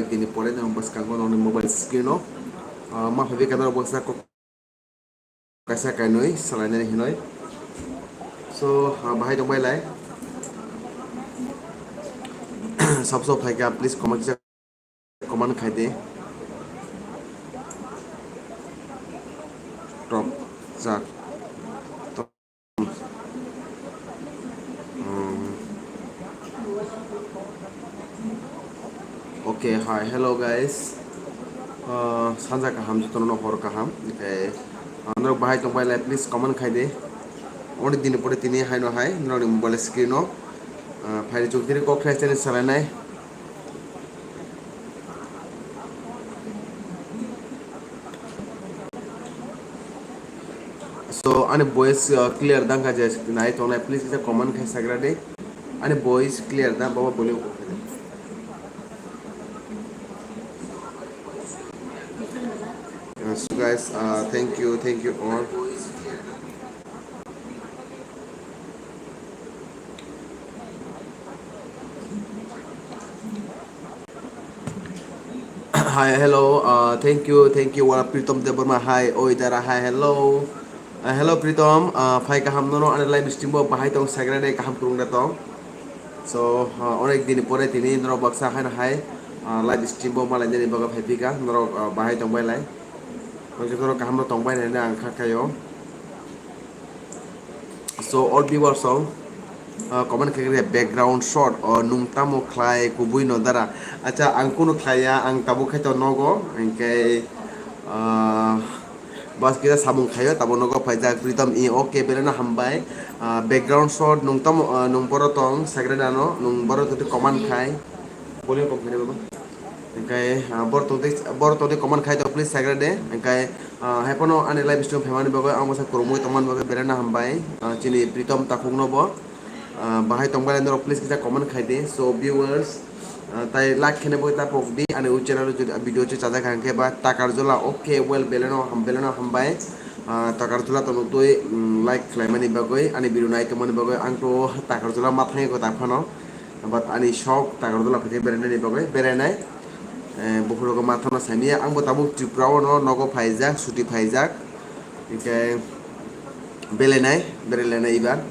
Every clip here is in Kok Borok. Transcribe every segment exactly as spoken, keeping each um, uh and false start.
Tini pore no bwskango nokni mobile screen o, ah, ma phaibi kadar bwsa kok kaisa kainwi salainani hinoi. So, ah, bahai tongbai lai. Sab sab phaikha, please comment, comment khai di. Top chak. Hmm. Okay, hi, hello guys. Uh, sanja kaham, jotono hor kaham. Okay. Uh, norok bahai tongbai lai, please comment khai di. Oni dini pore tini hai no hai, norokni mobile screen o. Uh, phaidi chuk tini kok khai chani salainai. So, ani voice, uh, clear dang kha je nai tongnai, please kisa comment khai sagra de. Ani voice clear da, baba volume off khai de. Uh, so guys, uh, thank you, thank you all. Hi, hello, uh, thank you, thank you, wala Pritom Debbarma, hi, oi dara, hi, hello. Uh, hello Pritom, uh, phai kaham nono ani live stream bo bahai tong sagra de kaham kurung da tong. So, uh, onek din pore tini norok baksa hai no hai, uh, live stream bo malai nani baga phai phika norok, uh, bahai tong bai lai. Norok kaham no tong bai nai ang kha khayo. So all viewers song, uh, comment khe khe background shot o nung tamo khlai kubui no dara. Acha ang kunu khlai ya, ang tabuk khai to nogo, hingke, uh, bas kisa samung khayo tabo nogo phaijak Pritom i, okay, belai no hambai. Uh, background shot nung tamo, uh, nung boro tong secretary ano, nung boro tong comment khai. Volume kom khai baba. Hingke, ah, boro tongtwi, boro tongtwi comment khai tongo, please sagra de. Hingke, ah, haiphano ani live stream phaimani bagwi ang bwsa kwrwngwi tongmani bagwi belai no hambai. Ah, chini Pritom Takhuk no bo, ah, bahai tongbai norok please kisa comment khai di. So viewers, ah, tai like khaina bagwi ta pok di ani o channel o jodi video chajak kha hingke ba Takarjula, okay, well, belai no ham, belai no hambai. Ah, Takarjula to nukdwi, mm, like khlaimani bagwi ani video nai tongmani bagwi ang to Takarjula ma thangwi kwtal phano. But ani sok Takarjula phaikhe berainani bagwi berainai, eh, bukhuk rokno ma thangna saimanya. Ang bo tabuk Tripura o no nogo phaijak, chuti phaijak. Hingke belainai, berainai ibar.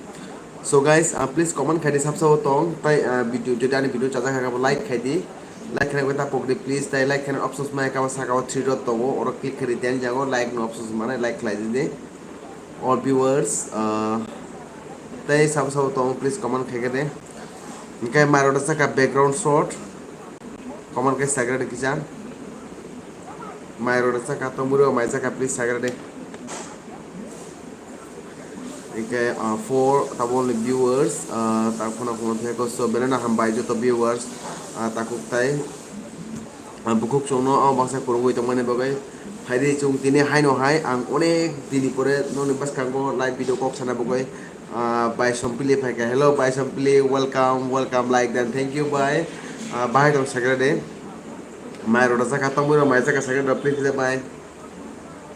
So guys, ah, please comment khai di sab sabo tong. Tai, ah, video, jodi ani video chajak kha khe bo like khai di. Like khaina bagwi ta pok di please. Tai like khaina options maya kha bo saka o three dot tongo. Oro click khai di, then jago like no options mane like khlai di. All viewers, ah, tei sabo sabo tong, please comment khai khe de. Hingke mai rok da saka background shot, comment khai sagra de kisa. Mai rok da saka tongmuri o mai saka, please sagra de. Hingke, ah, four double viewers, ah, tak phano phano theko, so belai no hambai joto viewers, ah, takhuk tai. Ah, bukhuk chwngno o baksa kwrwngwi tongmani bagwi phaidi chwng tini haino hai ang onek dini pore nokni bwskango live video kok sana bagwi, ah, bai Sompili phaikha. Hello bai Sompili, welcome, welcome, like dan, thank you bai. Ah, bahai tong sagra de. Mai rok da jakha, tongmui rok mai jakha sagra de, please de bai.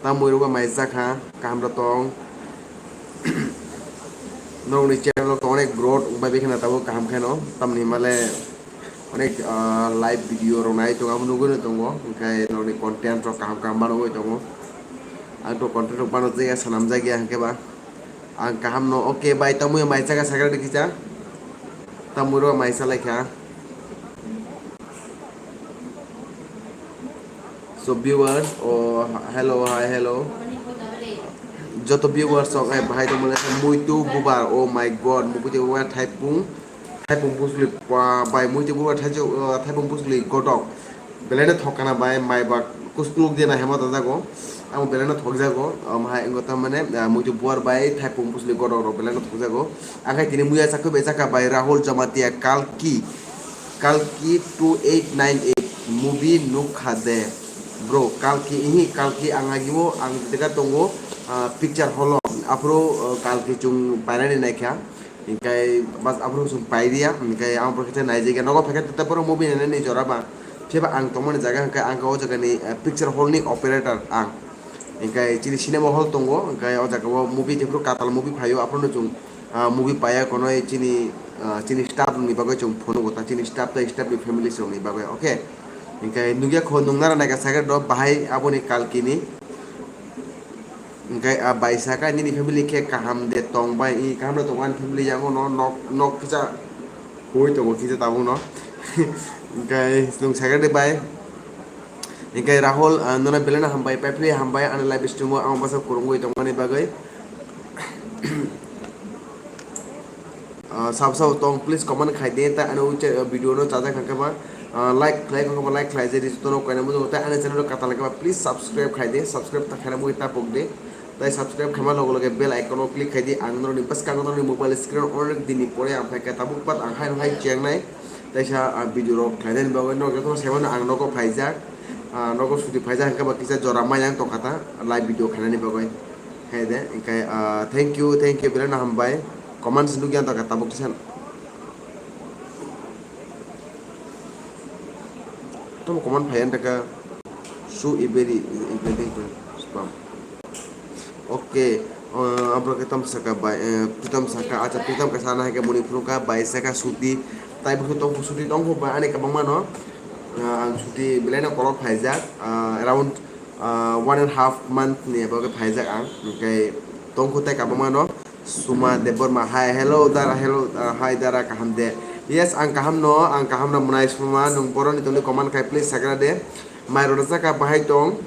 Tamui rok mai jakha, kaham rok tong. Nokni channel rok onek growth wngbai bikhe na tabuk kaham khe no, tamni himale onek, ah, live video rok nai tongo, abo nugui no tongo, hingke nokni content rok kaham kaham banogoi tongo. Ang to content rok banojak ya, swnamjak ya hingke ba ang kaham no. Okay bai, tamui mai chaka sakra di kisa, tamui rok mai salai kha. So viewers, oh, hello, hi, hello. Joto viewers rok, eh, bahai tongmani muitu bubar, oh my God, muitu bubar thaipung, thaipung bujli, ba-, bai muitu bubar thaijak, eh, thaipung bujli godok. Belai no thok kana bai, mai ba kuspluk de na hema da jago. Amo belai no thok jago, um, hai, engo tamane, ah, muitu bubar bai thaipung bujli godok rok belai no thok jago. Akhai tini muya chakhu bai chaka bai Rahul Jamatia Kalki. Kalki two eight nine eight movie nukha de. Bro, Kalki, ihi Kalki ang agibo ang dega tongo, ah, picture hall o. Aphuru, ah, Kalki chwng painani naikha. Hingkai bas aphuru chwng pairiya, hingkai ang aphuru khe naijagya. Nogo phaikhe tei borok movie nainani jora ba. Phiba ang tongmani jaga hingkai ang khe o jagani, ah, picture hall ni operator ang. Hingkai chini cinema hall tongo, hingkai o jaga o movie jephuru katal movie phaio, aphuru chwng ah, movie paiya kono chini, ah, chini staff ni bagwi chwng phone go ta, chini staff tei staff ni family rok ni bagwi, okay. Hingke nugya kho nung nara naika sakhe do bahai aboni kalkini. Hingke a bai saka nini family khe kaham de tong bai, i kaham de tong ani family yango no nok, nok kisa hui tongo kisa tabuk no. Hingke nung sakhe de bai. Hingke Rahul, ah, nono belai no hambai, paipli hambai ani live stream o ang basa kurungwi tongmani bagwi. Ah, sab sab tong, please comment khai de, ta ano uche, ah, video no chajak hangke ba, ah, like, like hangke ba, like khlai je, joto no koina mo, ta ani channel katal hangke ba, please subscribe khai de, subscribe ta khaina mo ta pok de, tai subscribe khaima logo loge bell icon o click khai de, ang noroni bwskango noroni mobile screen o onek dini pore ang phai kha tabuk pat ang hai hai cheng nai, taisa, ah, video rok khlai nani bagwi nok joto no sebo no ang nogo phaijak, ah, nogo suti phaijak hangke ba kisa jora maya tong kha ta live video khainani bagwi. Hai de, hingke, ah, thank you, thank you, belai no hambai. Comments nukya ta ka tabuk kisa. Tamo comment phai anta ka su iberi, iberi spam. Okay, ah, abro ke tam saka bai, eh, pritam saka, acha pritam ka sana hai ke muni phuru ka bai saka suti, tai bo tong suti tong ko ba ani kabang mano, ah, ang suti belai no kolok phaijak, ah, around ah, one and half month ni abo khe phaijak ang, hingke tongkhu tei kabangma no Suma Debbarma, hi, hello dara, hello, ah, hi dara, kaham de? Yes, ang kaham no, ang kaham no mwnai Suma, nung boroni tongni comment khai please sagra de. Mai rona saka bahai tong.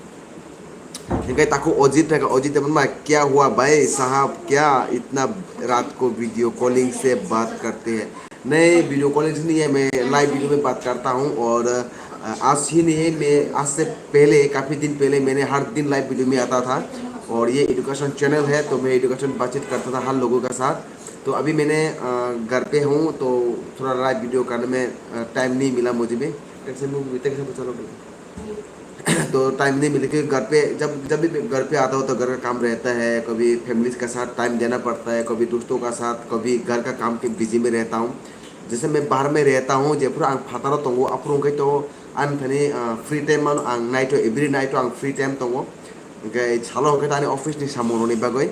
Hingke taku Ojit thaka, Ojit Debbarma, kya hua bhai sahab, kya itna rat ko video calling se baat karte hai? नहीं, video calling से नहीं है, मैं live video में बात करता हूँ। और अ, आज ही नहीं है, मैं आज से पहले, काफ़ी दिन पहले मैंने हर दिन लाइव वीडियो में आता था। और ये एजुकेशन चैनल है, तो मैं एजुकेशन बातचीत करता था हर लोगों के साथ। तो अभी मैंने, अ, घर पे हूँ, तो थोड़ा लाइव वीडियो करने में, अ, टाइम नहीं मिला मुझे भी। कैसे मूवी, कैसे बचा लोगे? तो टाइम नहीं मिले, क्योंकि घर पे, जब, जब भी घर पे आता हूँ, तो घर का काम रहता है, कभी फैमिली के साथ टाइम देना पड़ता है, कभी दोस्तों का साथ, कभी घर का काम के बिजी में रहता हूँ। Jesa me bahar me reta hong, jephuru ang phataro tongo, aphuru hwnkhe to ani thani, ah, free time mano, ang night o, every night o ang free time tongo. Hwnkhe salo hwnkhe to ani office ni samung rokni bagwi.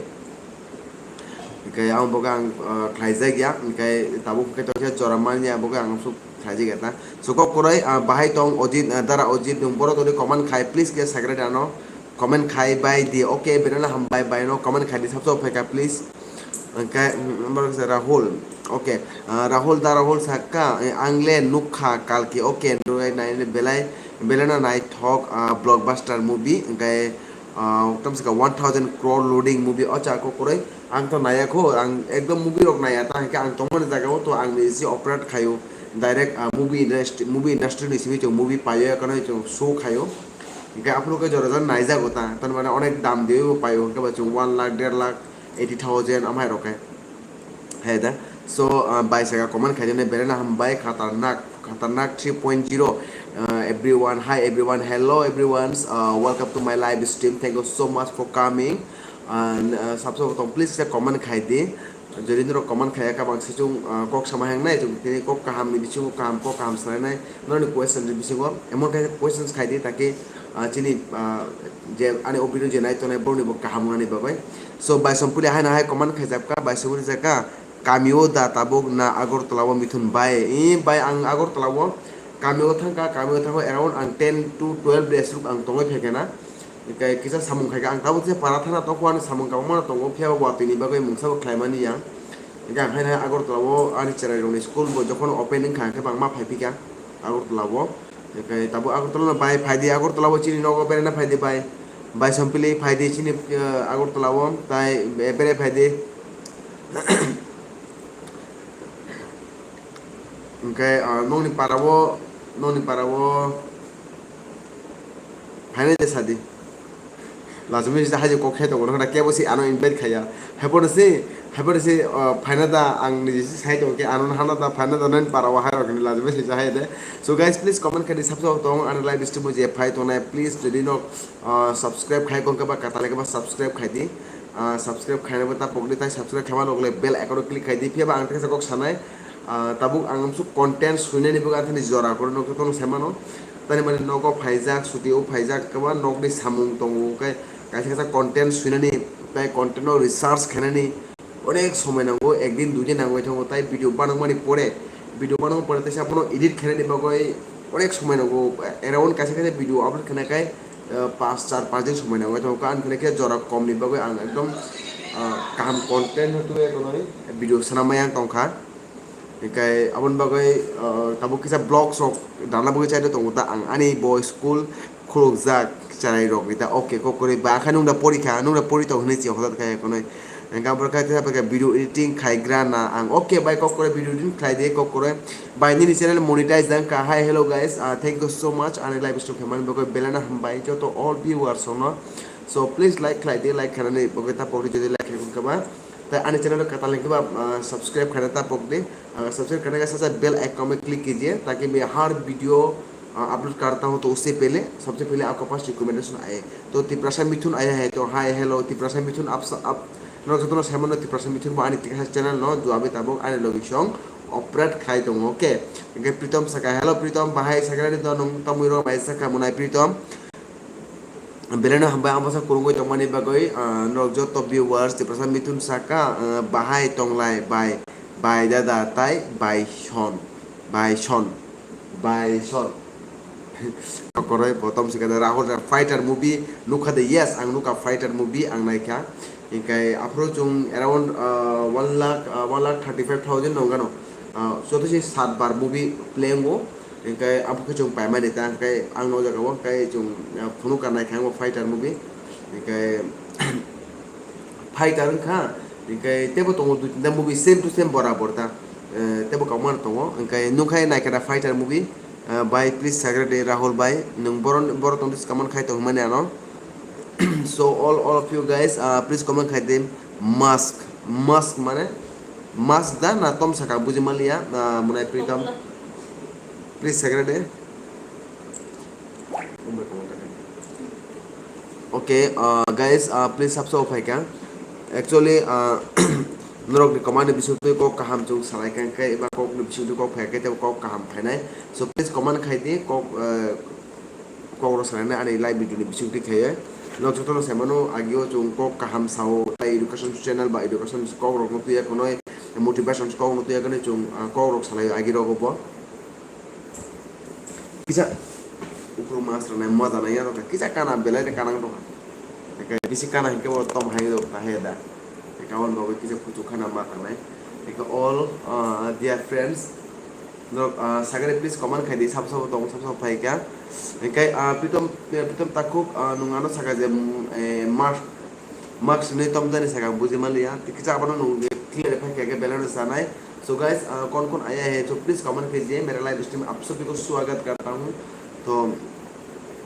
Hwnkhe ang bogo ang, ah, khlaijak ya, hwnkhe tabuk hwnkhe to khe jora manya bogo ang sok khlaijak ya ta. So kok kwrwi, ah, bahai tong Ojit, ah, dara Ojit, nwng borok tongwi comment khai, please khe secretary ano. Comment khai bai di. Okay, belai no hambai bai no comment khai di, sabso phaikha please. Hwnkhe, mm, borok se Rahul. Okay, ah, Rahul da Rahul sakha, eh, ang le nukha kalki. Okay, nai, nai, belai, belai no naithok, ah, blockbuster movie. Hwnkhe, ah, tam sakha one thousand crore loading movie. Ocha ko kwrwi ang to naiya kho, ang ekdom movie rok naiya ta, hwnkhe ang tongmani jaga o to ang ni si operate khaio. Direct, ah, movie industry, movie industry ni simi to movie paio, kono to show khaio. Hingke aphuru khe jora jora naijago ta, tar mane onek dam diyo paio, hingke ba chwng one lakh, der lakh, eighty thousand amhai rok khe. Hai da. So, ah, bai saka comment khaijani belai no hambai, khatarnak, khatarnak three point zero. Ah, everyone, hi everyone, hello everyone, ah, welcome to my live stream, thank you so much for coming. And, ah, sabso tong please se comment khai di. Jodi norok comment khaiya kha, bang se chwng, ah, kok sama hang nai, chwng tini kok kaham ni bisingo kaham, kok kaham sanai nai, norokni question ni bisingo emon khe questions khai di, taki, ah, chini, ah, je ani opinion je nai tongnai borok ni bo kaham wngnani bagwi. So, bai sompuli hai na hai comment khaijak kha, bai sompuli jak kha, kami o da tabuk na Agartala o Mithun bai? I bai ang Agartala o kami o thang kha, kami o thang kha around ang ten to twelve days rok ang tongwi phai kha na. Hingke kisa samung khai kha, ang tabuk se para thana tongkho, ani samung kabangma tongo, phiya bo watwi ni bagwi mungsa bo khlai mani ya. Hingke ang haino Agartala o ani cherai rokni school bo jokhon open wngkha, hingke bo ang ma phai phikha Agartala o. Hingke tabuk Agartala no bai phai di, Agartala o chini nogo berana phai di bai. Bai sompili phai di chini, eh, Agartala o, tai be-, bere phai di. Hingke, ah, nokni para o, nokni para o phainai de sadi. Lachimani se haje kok khai tongo, nokha kebo se ano invite khaiya. Haiphano se, haiphano se, ah, phaina da ang niji se sai tongo khe ano hana da phaina da nani para o hai rok ni lachimani se hai de. So guys, please comment khai di, sabso tong ani live stream o je phai tongnai, please jodi no, ah, subscribe khai kong khe ba katalai khe ba subscribe khai di. Ah, subscribe khaina bo ta pokdi, tai subscribe khaima logle bell icon o click khai di. Phiya ba ang teksa kok sanai, ah, tabuk ang amsuk content suinani bagwi ang thani jora koro nokto tono sai mano. Tani mani nogo phaijak, suti o phaijak, kebo nokni samung tongo, khe kaisa kaisa content suinani, tai content no research khainani onek somoi nango, ekdin duidin nangwi thango, tai video banangmani pore, video banangmani pore taisa bono edit khainani bagwi Onek somoi nango, around kaisa kaisa video upload khaina khai, ah, pas char pas din somoi nango. Tamo ani khe jora kom ni bagwi ang ekdom, ah, kaham content no tubui tonwi video swnam maya tongkha. Hinkhe aboni bagwi, ah, tabuk kisa vlog sok dana bagwi chaino tongo ta ang ani bo school khulukjak chwrai rok ni ta, okay, kok kwrwi ba khe nung da porikha, nung da pori tong hinwi chi hodat kha ekonoi. Hinkhe aboni khe video editing khaigra na ang, okay bai, kok kwrwi video editing khlai de, kok kwrwi bai nini channel monetize dang kha. Hi, hello guys, ah, thank you so much ani live stream khaimani bagwi belai no hambai joto all viewers rok no. So please like khlai de, like khainani bagwi ta pokdi jodi like khaikha ba. Tai ani channel o kwtal hwnkhe ba, ah, subscribe khaina ta pokdi. Ah, subscribe karne ka sacha bell icon pe click kijiye, taki main har video, ah, upload karta ho to usse pehle, sabse pehle aapko paas recommendation aaye. To Tiprasa Mithun aya hai, to hi, hello, Tiprasa Mithun, aap sa-, aap, no jotono saimano Tiprasa Mithun bo ani Tiprasa channel no, jo abi tabuk ani logi song operate khai tongo, okay? Hinkhe Pritom saka, "Hello Pritom, bahai sakha ni do nwng, tamwi rok bai sakha munai Pritom." Belai no hambai ang bwsa kwrwngwi tongmani bagwi, ah, norok joto viewers, Tiprasa Mithun saka, ah, bahai tonglai bai, bai dada tai bai son, bai son, bai son. Kokoroi bo tom sikha de Rahul Fighter movie nukha de, yes, ang nukha Fighter movie ang naikha. Hinkhe aphuru chwng around, ah, one lakh, ah, one lakh thirty five thousand nongano, ah, joto se sat bar movie play wngo. Hinkhe abo khe chwng paimani ta, hinkhe ang no o jaga o hinkhe chwng, ah, phunuk ka naikha ang bo Fighter movie. Hinkhe Fighter wngkha, hinkhe teibo tongo dui tinta movie same to same borabor ta. Eh, teibo kwbangma tongo, hinkhe nukha naikha da Fighter movie. Ah, bai, please subscribe de Rahul bai, nwng boro, boro tongdi comment khai tong hwnmani ano. So all, all of you guys, ah, please comment khai de mask, mask mane mask da na tom saka buji manliya, ah, munai Pritom. Please second de. Okay, uh, guys, uh, please subscribe phaikha. Actually, uh, norok ni comment ni bisingtwi kok kaham chwng salai kha, khe eba kok ni bisingtwi kok phai khe tebo kok kaham phainai. So please comment khai di, kok, uh, kok rok salai nai ani live video ni bisingtwi khe. Norok jotono saimano agio chwng kok kaham sao, tai education channel ba education kok rok no twiya khonoi, motivation kok no twiya khonoi chwng, uh, kok rok salai agi rogo bo. Kisa ukruk mas rwnai moja nai ya kisa kana belai de kanang tongkha. Eke bisi kana hinkhe bo tom hai rok ta he da. Eke aboni bagwi kisa kuchuk khana ma tangnai. Eke all, uh, dear friends, norok, uh, sagari please comment khai di, sabo sabo tong, sabo sabo phai kha. Eke, uh, Pritom, Pritom Takhuk, uh, nwng ano saka je, mm, eh, March Mask ni tom jani saka buji manliya, tei kisa abono nwng clear phai khe belai no sanai. So guys, ah, kon kon aya hai, so please comment kijiye, mere live stream aap sabhi ko swagat karta hoon. To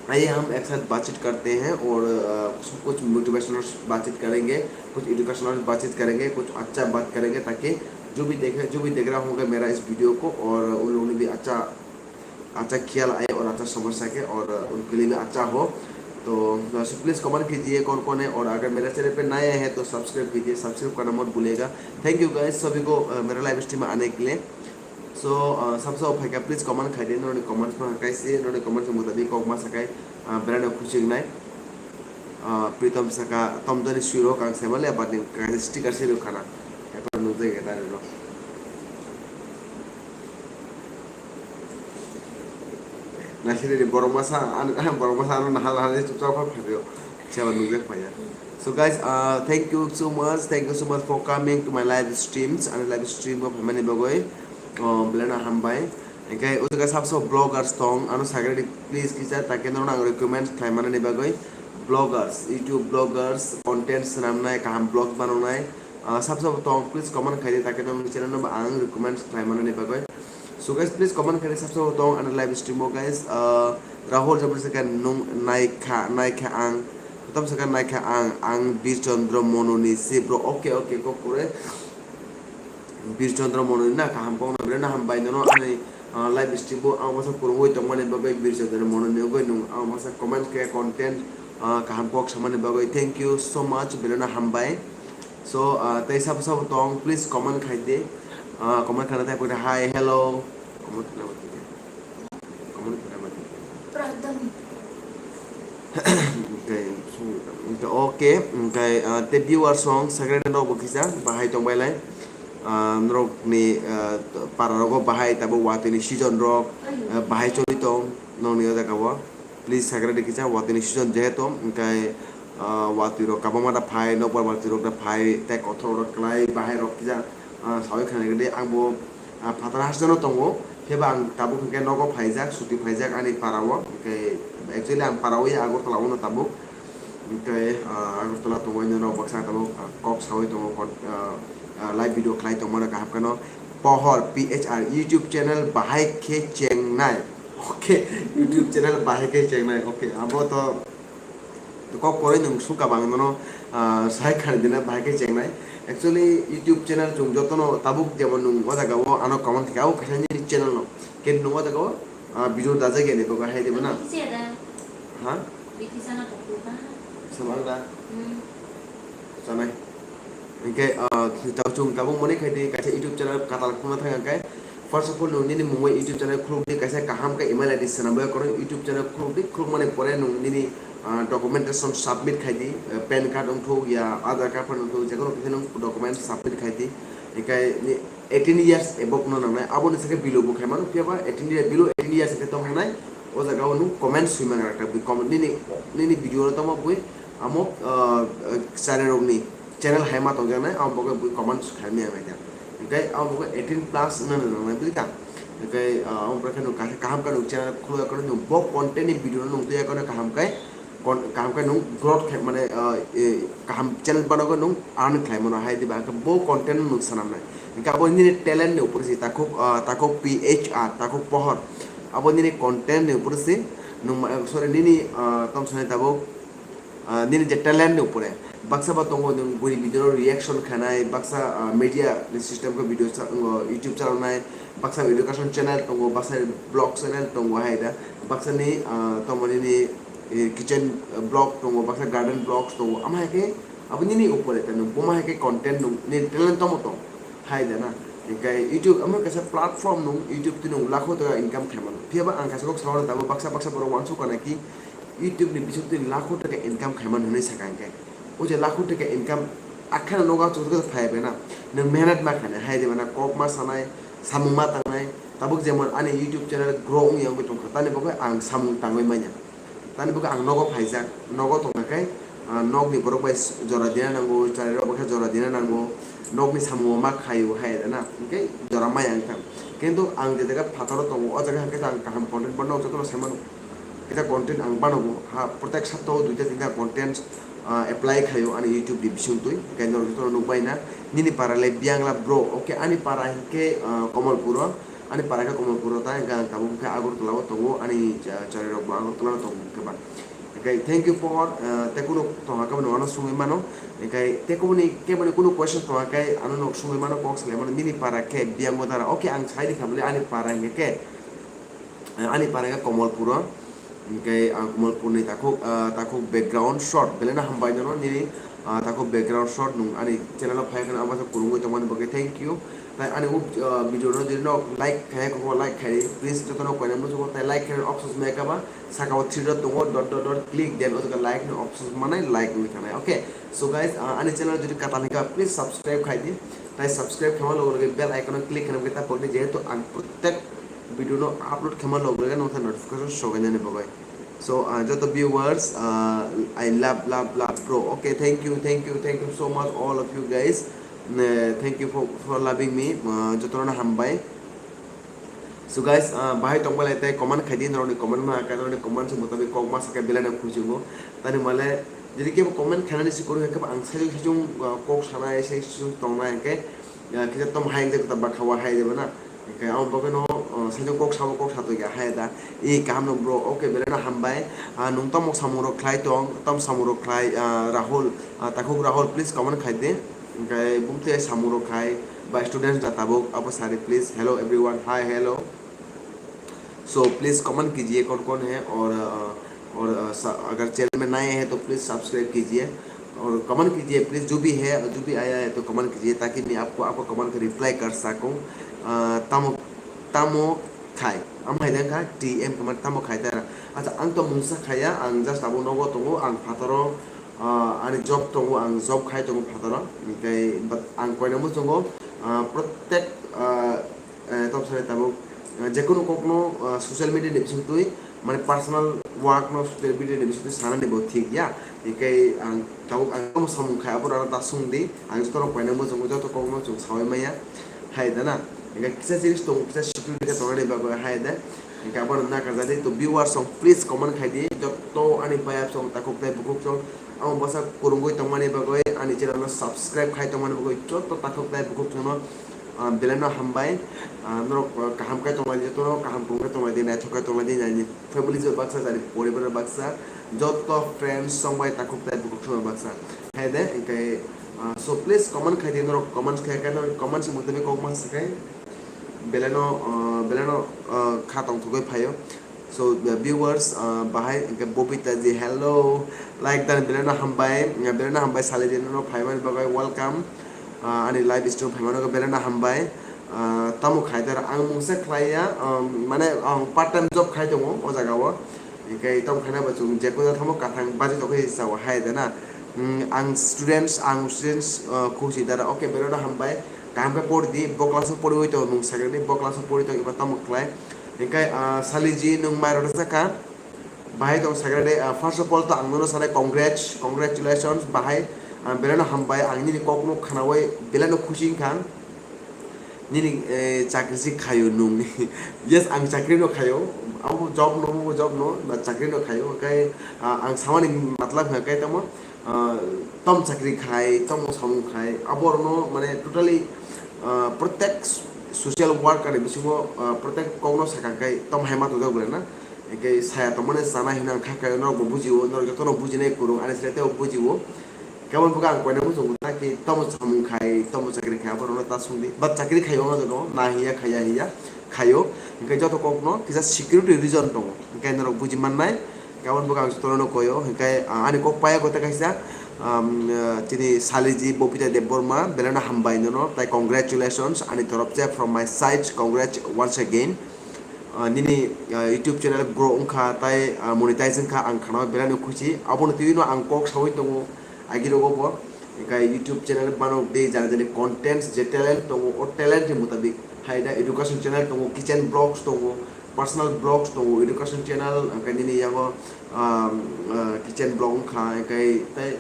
आइए हम एक साथ बातचीत करते हैं और, अ, कुछ, कुछ मोटिवेशनल बातचीत करेंगे, कुछ एजुकेशनल बातचीत करेंगे, कुछ अच्छा बात करेंगे, ताकि जो भी देखे, जो भी देख रहा होगा मेरा इस वीडियो को और उन लोगों ने भी अच्छा अच्छा ख्याल आए और अच्छा समझ सके और उनके लिए भी अच्छा हो। तो, तो प्लीज कमेंट कीजिए कौन कौन है, और अगर मेरे चैनल पे नए हैं तो सब्सक्राइब कीजिए, सब्सक्राइब करना मत भूलिएगा। थैंक यू गाइस सभी को, अ, मेरे लाइव स्ट्रीम में आने के लिए। सो, अ, सबसे पहले प्लीज कमेंट खाई दें, उन्होंने कमेंट्स में कैसे, उन्होंने कमेंट्स के मुताबिक कौन कौन सा का, अ, ब्रांड खुशी नहीं। Ah, Pritom saka, tom jani sui rok ang sai manliya, but ni kaisa sticker se rw khana. Ephano nukjak ya direct rw. Naisiri ni borok masa, ano, borok masa ano nahal nahal ni chukchak phai phaio. Seba nukjak phaiya. So guys, uh, thank you so much, thank you so much for coming to my live streams, ani live stream o phaimani bagwi, uh, belai no hambai. Hinkhe o jaga sabso vloggers tong, ano sakhe di please kisa, takhe norokno ang recommend khlai manani bagwi vloggers, YouTube vloggers, content swnamnai, kaham vlog banonai, ah, sabso tong, please comment khaidi, takhe norokni channel no ang recommend khlai manani bagwi. So guys, please comment khaidi sabso tong ano live stream o guys, ah, Rahul Jabbar sakhe nung naikha, naikha ang, kotom sakhe naikha ang, ang Bir Chandra Mononi si bro, okay, okay, kok kore. Bir Chandra Mononi na kaham kok no belai no hambai nono ani, ah, live stream bo ang bwsa kwrwngwi tongmani bagwi Bir Chandra Mononi wngwi nwng ang bwsa comment khe content, ah, kaham kok samani bagwi thank you so much belai no hambai. So, ah, tei sabo sabo tong please comment khai di, ah, comment khana tei pore hi hello comment khana. Comment khana mati. Pradhan. Okay, so, okay, okay, ah, te viewer song, second no bo kisa, bahai tong bai lai. ah, norokni, ah, para rogo bahai tabuk watwi ni season rok, ah, bahai choli tong nokni o jaga o. Please sakra di kisa watwi ni season jehetu, hwnkhe, ah, watwi rok kabangma da phai, nokbar watwi rok da phai, tei kothok rok kwlai bahai rok kisa, ah, sawi khna di ang bo, ah, phatar hasteno tongo, phiya ba ang tabuk hwnkhe nogo phaijak, suti phaijak ani para o, hwnkhe actually ang para o ya Agartala o no tabuk. Hwnkhe, ah, Agartala tongo, nini rok baksa tabuk, ah, kok sawi tongo, kon-, ah, ah, live video khlai tongmano kaham kheno. Pohor P H R YouTube channel bahai khe chengnai. Okay, YouTube channel bahai khe chengnai. Okay, abo to kok kwrwi nwng sukha bang nono, ah, sai khani dina bahai khe chengnai. Actually, YouTube channel chwng jotono tabuk jemon nwng o jaga o ano comment khe abo kaisa nini channel no. Khe nwng o jaga o, ah, video dajak ya ni bagwi hai diba na? Bikisa da. Ha? Bikisa na tokto ba? Samang da? Hmm. Sanai. Hingke, ah, tau chwng tabuk mani khai di kaisa YouTube channel katal khulna thang khe. First of all, nwng nini mungwi YouTube channel khuluk di, kaisa kaham khe email I D swnam bai kono YouTube channel khuluk di, khuluk mani pore nwng nini, ah, documentation submit khai di, eh, pan card wngthok ya Aadhaar card phano wngthok, jekono kisa nwng document submit khai di. Hingke ni eighteen years above no nangnai, aboni sakhe below bo khai mano, phiya ba eighteen year, below eighteen years hingke tong nangnai, o jaga o nwng comment swi mangna rwkha, bui comment nini, nini video no tongma bui amo, ah, channel rokni channel hai ma tongjaknai, amo bagwi bui comment khai maya nai kha. Hingke amo bagwi eighteen plus wngna nangnai bui kha. Hingke, ah, amo bagwi khe nwng kaham khe nwng channel khulwi ya kono, nwng bo content ni video no nwng twi ya kono kaham khe, kon-, kaham khe nwng growth khe, mane, ah, eh, kaham channel banogo nwng earn khlai mano hai diba, hwnkhe bo content no nwng swnamnai. Hwnkhe abo nini talent ni upor se takhuk, ah, takhuk P H R, takhuk pohor. Abo nini content ni upor se nwng ma-, sorry, nini, ah, tong sanai tabuk, ah, nini je talent ni upore. Baksa ba tongo nwng bui video reaction khainai, baksa, ah, media ni system khe video sa-, wngo, YouTube channel nai, baksa education channel tongo, baksa vlog channel tongo hai da, baksa ni, ah, tongmani ni, eh, kitchen, eh, vlog tongo, baksa garden vlogs tongo, ama hai khe abo nini upore ta nwng buma hai khe content nwng ni talent tongmo tong hai da na. Hingke YouTube amo kaisa platform nwng YouTube twi nwng lakho taka income khaimano. Phiya ba ang kaisa kok sawi tabuk baksa baksa borok uansuk kana ki YouTube ni bising twi lakho taka income khaimano hinwi saka hingke. O je lakho taka income akheno nogo chwng phai bai na. Nwng mehnat ma khainai hai de ba na kok ma sanai, samung ma tangnai. Tabuk jemon ani YouTube channel grow wngya wngwi tongkha. Tani bagwi ang samung tangwi manya. Tani bagwi ang nogo phaijak, nogo tongna khe, ah, nokni borok bai jora dina nango, chwrairok bai khe jora dina nango, nokni samungo ma khaio hai rwna, hwnkhe jora maya wngkha. Kintu ang je jaga phataro tongo, o jaga hwnkhe ang kaham content bano jotono sai mano. Kisa content ang bano bo, ha, protek saptao duita tinta content, ah, apply khaio ani YouTube ni bisingtwi, hwnkhe norok jotono nukbai na, nini para le Biyangla bro, okay, ani para hwnkhe, ah, Komolpuro. Ani para khe Komolpuro ta, hingke ang tabuk khe Agartala o tongo, ani cha-, chwrairok bo Agartala o tongo hingke ba. Hingke thank you for, eh, tei kunu tongha khe bo nwng ano swngwi mano. Hingke tei kubuni keboni kunu question tongha khe ano nwng swngwi mano, kok salai mano, nini para khe Biyangla dara. Okay, ang sai di kha bole ani para hingke khe, eh, ani para khe Komolpuro. Hingke ang Komolpurni takhuk, ah, takhuk background shot, belai no hambai nono nini, ah, takhuk background shot nwng ani channel o phai kheno abo se kwrwngwi tongmani bagwi thank you. Tai ani o, ah, video no jodi no like khai kho like khai, please jotono koina muchungo tai like khai options maya kaba saka o three dot tongo, dot dot dot click, then o jaga like ni options manai like wngwi thangnai. Okay, so guys, ah, ani channel jodi katal hika please subscribe khai di. Tai subscribe khaima logo logo bell icon o click khaina bagwi ta pokni jehetu ang protek video no upload khaima logo logo nokha notification sogainani bagwi. So, uh, joto viewers, uh, I love, love, love, bro. Okay, thank you, thank you, thank you so much, all of you guys. Ne, thank you for, for loving me. Uh, jotono hambai. So guys, uh, bahai tongbalai tei comment khai di, norokni comment ma kha, norokni comment se mutabik kok ma sakha belai no khusi wngo. Tani male, jodi kebo comment khainani si koro hwnkhe ang sajung sajung, uh, kok sanai, sajung sajung tongnai hwnkhe, uh, kisa tom hai hwnkhe ta bakha wa hai de bana. Hingke amo bagwi no, o, sajung kok sabo kok satokya hai da. I kaham no bro, okay, belai no hambai. Ah, nwng tamo samung rok khlai tong, tam samung rok khlai, ah, Rahul, ah, takhuk Rahul, please comment khai di. Hingke bumtwi samung rok khai, ba students da tabuk, abo sari, please. Hello everyone, hi, hello. So, please comment kijiye, kaun kaun hai, aur, ah, और, अ, सा-, अगर चैनल में नए हैं तो please subscribe कीजिए और कमेंट कीजिए प्लीज, जो भी है, जो भी आया है तो कमेंट कीजिए ताकि मैं आपको, आपका कमेंट का रिप्लाई कर सकूं। अ, tamo, tamo khai, am hai dang kha, T M khe tamo khai tara. Acha, ang to mungsa khaya, ang just abo nogo tongo, ang phataro, ah, ani job tongo, ang job khai tongo phataro. Hingke, but ang koina muchungo, ah, protek, ah, eh, tom sari tabuk, ah, jekunu kokno, ah, social media ni bisingtwi, mane personal work no social media ni bisingtwi sanani bo thik ya. Hinkhe ang tabuk ang tamo samung khai abo rano ta sung di, ang joto rok paina muchungo joto kokno chwng sawi maya, hai da na. Hinkhe kisa jinis tongo, kisa security khe tongnani bagwi hai da. Hinkhe abo rok na kajadi to viewers rok please comment khai di, joto ani payap song takhuk tei bukhuk song. Ang bwsa kwrwngwi tongmani bagwi, ani channel no subscribe khai tongmani bagwi joto takhuk tei bukhuk chwngno, ah, belai no hambai. Ah, norok, ah, kaham khe tonglai di, joto no kaham kwrwng khe tonglai di, naithok khe tonglai di, nini family o baksa, jani poribar o baksa, joto friends song bai takhuk tei bukhuk chwngno baksa. Hai de, hinkhe, ah, so please comment khai di, norok comments khai khe, norok comments muthubi kok ma sakai. Belai no, ah, belai no, ah, kha tongthogwi phaio. So, the viewers, ah, bahai hinkhe Bobita ji, hello. Like dan belai no hambai, belai no hambai Saliji no phaimani bagwi welcome. Ah, ani live stream phaimani bagwi belai no hambai. Ah, tamo khai dar ang mungsa khlai ya, um, mane ang part time job khai tongo o jaga o. Hinkhe tamo khaina bo chwng jekunu tamo kathang baji tokhe sao hai de na. Hmm, ang students, ang students, ah, khusi dara, okay, belai no hambai. Kaham khe pori di, bo class o poriwi tongo, nwng sakhe di, bo class o pori tongo, eba tamo khlai. Hinkhe, ah, Saliji, nwng mai rwjakha. Bahai tong sakhe de, ah, first of all to ang nono sanai congrats, congratulations, bahai, ah, belai no hambai, ang nini kok no khnawi belai no khusi wngkha. Nini, eh, chakri si khaio nwng. Yes, ang chakri no khaio, abo job no, abo job no, ba chakri no khaio, hinkhe, ah, ang samani matlab hinkhe tamo, ah, tom chakri khai, tom samung khai, aborokno mane totally, ah, protek social worker ni bisingo, ah, protek kokno sakha khai tom hai ma tongjak bwle na. Hinkhe saya tongmani chanai hwnwi ang kha khai norok bo bujio, norok jotono bujinai kwrwng ani side tei bo bujio. Kebon bwkha ang koina muchungo na ki tom samung khai, tom chakri khai aborokno ta sungdi. But chakri khaio wngkha joto, na hiya khaya hiya khaio. Hinkhe joto kokno kisa security reason tongo. Hinkhe norok buji mannai. Kabon bwkha ang jotono koyo, hinkhe, ah, ani kok paya kota kaisa, um, ah, chini Saliji Bobita Debbarma, belai no hambai nono, tai congratulations, ani torop se from my side, congrats once again. Ah, nini, ah, YouTube channel grow wngkha, tai, ah, monetize wngkha, ang khana belai no khusi, abono twi no ang kok sawi tongo, agi rogo bo. Hinkhe YouTube channel banok de jani jani contents je talent tongo, o talent ni mutabik hai da education channel tongo, kitchen vlogs tongo, personal vlogs tongo, education channel, hinkhe nini yango, um, uh, kitchen vlog wngkha, hinkhe tei,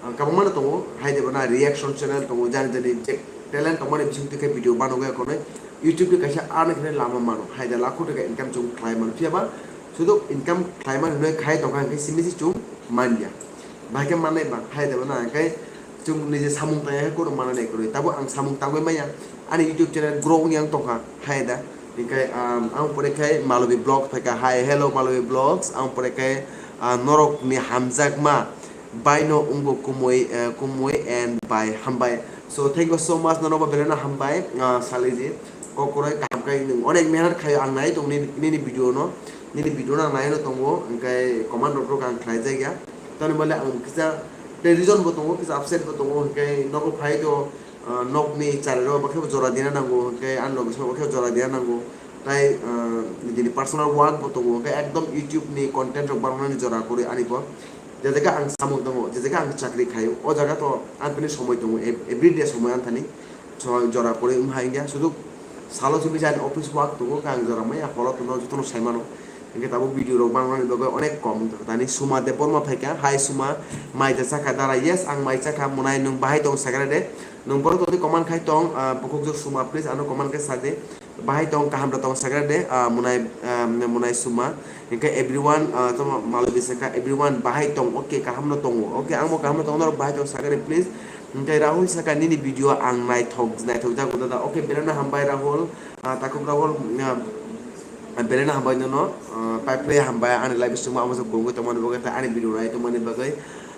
uh, kwbangma no tongo, hai de bana reaction channel tongo, jani jani je talent tongmani bising twi khe video banogo ya konwi YouTube ni kaisa earn khe lama mano, hai da lakho taka income chwng khlai mano, phiya ba sudu income khlai mani hwnwi khai tongkha, hinkhe simi se chwng manya. Bahai khe manai ba, hai de bana, hinkhe chwng nije samung tangya khe kunu manani kwrwi. Tabuk ang samung tangwi maya, ani YouTube channel grow wngya wng tongkha, hai da. Hinkhe, um, ang pore khe Malobi Vlog phaikha, hi, hello Malobi Vlogs, ang pore khe, ah, norokni hamjakma baino wngbo kumui, eh, kumui and bai hambai. So thank you so much, nono bo belai no hambai, ah, Saliji. Kok kwrwi kaham khe nwng onek mehnat khaio, ang nai tong nini, nini video no, nini video no ang nai no tongo, hinkhe comment rok rok ang khlai jak ya. Tamoni bole ang kisa tei reason bo tongo, kisa upset bo tongo, hinkhe nogo phai to, ah, nokni chari rok bakhe bo jora dina nango, hinkhe ani loge song bakhe bo jora dina nango. Tai, ah, nini personal work bo tongo, hinkhe ekdom YouTube ni content rok bananani jora kwrwi ani bo. Jejeka ang samung tongo, jejeka ang chakri khaio, o jaga to ang tini somoi tongo, ev-, everyday somoi ang thani. So, jora kwrwi wng hai wngya, sudu salo simi jani office work tongo, ang jora maya holo tono jotono sai mano. Hinkhe tabuk video rok bangnani bagwi onek kom wngkha. Tani Suma Debbarma phaikha, hi Suma, mai da chakha dara? Yes, ang mai chakha, mwnai nwng bahai tong sakha de? Nwng borok tongdi comment khai tong, ah, bukhukjwk Suma, please ano comment khe sa de. Bahai tong, kaham da tong sakha de, ah, mwnai, ah, mwnai Suma. Hinkhe everyone, ah, tamo Malobi sakha, everyone bahai tong, okay, kaham no tongo. Okay, ang bo kaham no tongo, norok bahai tong sakha de, please. Hinkhe Rahul sakha, nini video ang naithok, naithok jago dada. Okay, belai no hambai Rahul, ah, takhuk Rahul, ah, belai no hambai nono, ah, pai phlai hambai ani live stream o amo kwrwngwi tongmani bagwi tei ani video nai tongmani bagwi.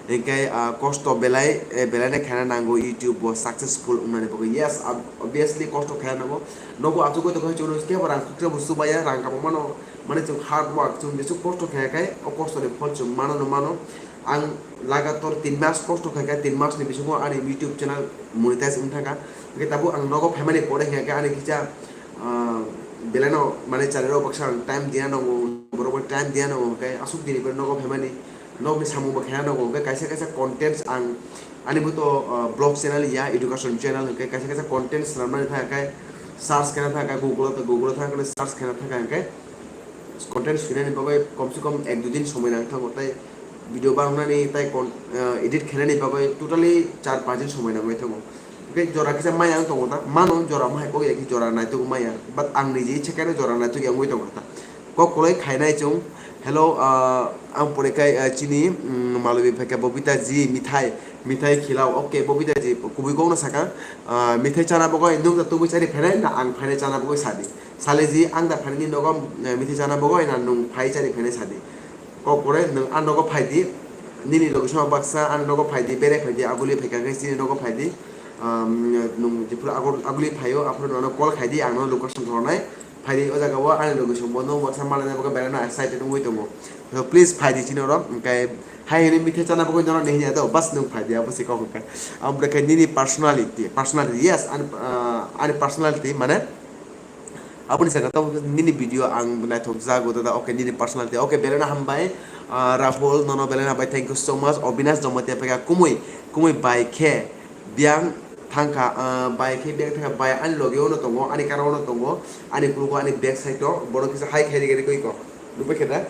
Hinkhe, ah, kosto belai, eh, belai no khaina nango YouTube bo successful wngnani bagwi. Yes, ob-, obviously kosto khaina nango. Nogo achugwi tongkha chwngno kebo rang khuksa bo chubaya, rang kabangma no. Mane chwng hard work, chwng jesuk kosto khe khai, o kosto ni phol chwng mano no mano. Ang lagator tin mas kosto khai kha, tin mas ni bisingo ani YouTube channel monetize wng thangkha. Hingke tabuk ang nogo phaimani pore hingke ani kisa, ah, belai no mane channel o baksa ang time diya nango. borok bai time diya nango, hwnkhe aswk dini bai nogo phaimani, nokni samung bo khaina nango, hwnkhe kaisa kaisa contents ang ani bo to, ah, vlog channel ya, education channel, hwnkhe kaisa kaisa contents swnamnani thang khe search khaina thang khe Google o, Google o thang khe search khaina thang khe hwnkhe content swinani bagwi kom se kom ek dui din somoi nang thango, tei video bangnani tei con-, ah, edit khainani bagwi totally char panch din somoi nangwi thango. Hwnkhe jora kisa maya wng tongo ta, mano jora wng hai kok ya khe jora naitok maya, but ang niji ichha khe jora naitok ya wngwi tongo ta. Kok kwlai khainai chwng, hello, ah, ang pore khe, ah, chini, mm, malwi phaikha Bobita ji, mithai, mithai khilao, okay, Bobita ji, kubui kokno sakha, ah, mithai chana bagwi nwng da tubui chari phainai na ang phainai chana bagwi sadi. Sale ji, ang da phainai ni nogo, eh, mithai chana bagwi na nwng phai chari phainai sadi. Kok pore nwng a nogo phai di, nini location baksa ani nogo phai di, bere phai di, aguli phaikha khe chini nogo phai di. Um, nwng jephuru agor-, aguli phaio, aphuru nono call khai di, ang nono location thornai. Phai di o jaga o ani location bo nwng baksa malaina bagwi beraina excited wngwi tongo. So please phai di chini oro, hwnkhe hai hwnwi mithai chana bagwi nono nini do, bas nwng phai di, abo se kok hwnkhe. Abo khe nini personality, personality, yes, ani, ah, ani personality mane, aboni saka to nini video ang naithok jago dada, okay, nini personality, okay, belai no hambai, ah, Rahul, nono belai no hambai, thank you so much, Obinash Jamatia phaikha, kumui, kumui bai khe biyang thangkha, ah, bai khe biyang thangkha, bai ani loge ono tongo, ani kara ono tongo, ani kulugo ani back side o, bono kisa hai khairi gari koi ko, nubai khe da,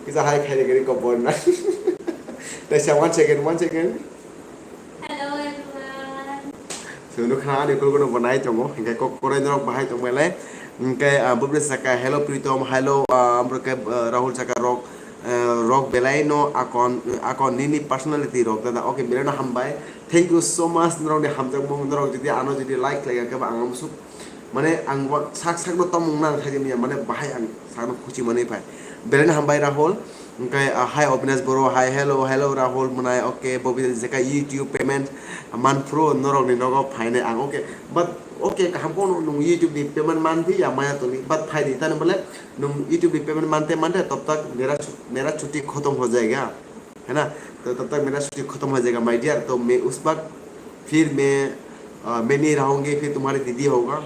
kisa hai khairi gari ko bono, taisa one second, one second. Hello everyone. So, nukha ani kulukunu bo nai tongo, hingke kok korai norok bahai tongmale. Hingke, ah, bubli saka, "Hello Pritom, hello," ah, amrok ke, ah, Rahul saka rok, ah, rok belai no akon, akon nini personality rok dada. Okay, belai no hambai. Thank you so much, norok ni hamjakmung, norok jodi ano jodi like khlai khe ba ang musuk. Mane ang bo sak sak no tongmung nang khaidi manya, mane bahai ang sakno khuchi manwi phai. Belai no hambai Rahul. Hingke, ah, hi Obinash Boro, hi, hello, hello Rahul Mwnai, okay, Bobita Jeka YouTube payment man phuru norok ni nogo phainai ang, okay. But, okay, kaham khe nwng YouTube ni payment man phi ya maya toni, but phai di, tani bole nwng YouTube ni payment mante mante tab tak mera chu-, mera chuti khotom ho jayega, hai na? To tab tak mera chuti khotom ho jayega, my dear, to main us waqt phir main, ah, main nahi rahange, phir tumhari didi hoga.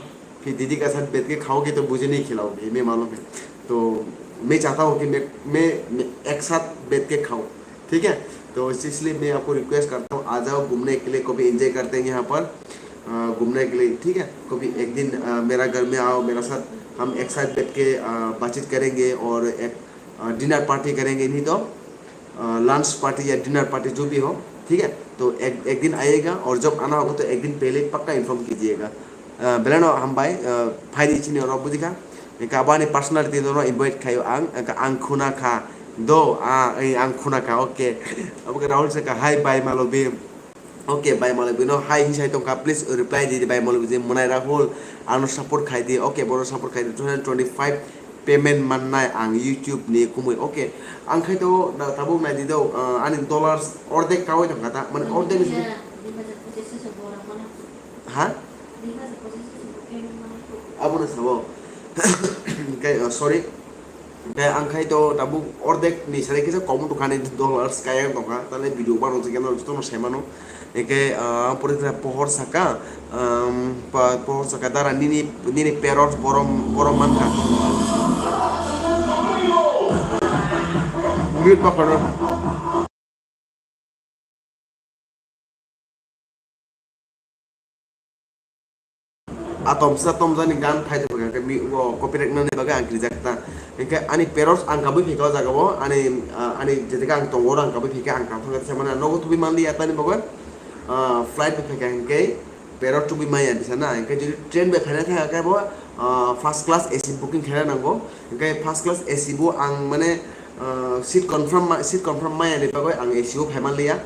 फिर दीदी के साथ बैठ के खाओगे तो मुझे नहीं खिलाओगे, मैं मालूम है। तो मैं चाहता हूँ कि मैं, मैं, मैं एक साथ बैठ के खाऊं, ठीक है? तो इस-, इसलिए मैं आपको रिक्वेस्ट करता हूँ, आ जाओ घूमने के लिए, कभी एंजॉय करते हैं यहाँ पर, अ, घूमने के लिए, ठीक है? कभी एक दिन, अ, मेरा घर में आओ, मेरा साथ, हम एक साथ बैठ के, अ, बातचीत करेंगे और एक, अ, डिनर पार्टी करेंगे, नहीं तो लंच पार्टी या डिनर पार्टी जो भी हो, ठीक है? तो एक, एक दिन आइएगा और जब आना होगा तो एक दिन पहले पक्का इन्फॉर्म कीजिएगा। Belai no hambai, phaidi chini oro bujikha. Hingke abo ani personality no invite khaio ang, hingke ang khuna kha. Do, a, ei, ang khuna kha, okay. Abo khe Rahul se kha, "Hi, bhai Malobi." Okay, bhai Malobi no hi hinsai tongkha, please reply di, bhai Malobi je mwnai Rahul, ano support khai di. Okay, boro support khai di. Two thousand twenty-five payment mannai ang YouTube ni kumui. Okay, ang khai to da tabuk nai di do, ah, ani dollars ordek kawi tongkha ta, mane ordek ni simi. Ha? Abono sabo. Hingke, ah, sorry. Hingke ang khai to tabuk ordek ni sari kisa kom tongkha ni dollars kaya tongkha, tale video bano se keno jotono sai mano. Hingke, ah, pore kisa pohor saka, um, pa-, pohor saka dara nini, nini parents borom, borom mankha. Mute ma khorno. Atom sa tom jani gan phai tongkha, hingke mi-, o copyright nani bagwi ang kirijak ta. Hingke ani parents ang kabui phika o jaga o, ani, ah, ani jejaga ang tongo, oro ang kabui phika, ang kaphang khe samani nogo tubui manliya tani bagwi, ah, flight bai phika hingke parents tubui maya bisa na, hingke jodi train bai phaina thang khe bo, ah, first class A C booking khaina nango, hingke first class A C bo ang mane, ah, seat confirm ma-, seat confirm maya ni bagwi ang A C o phai manliya.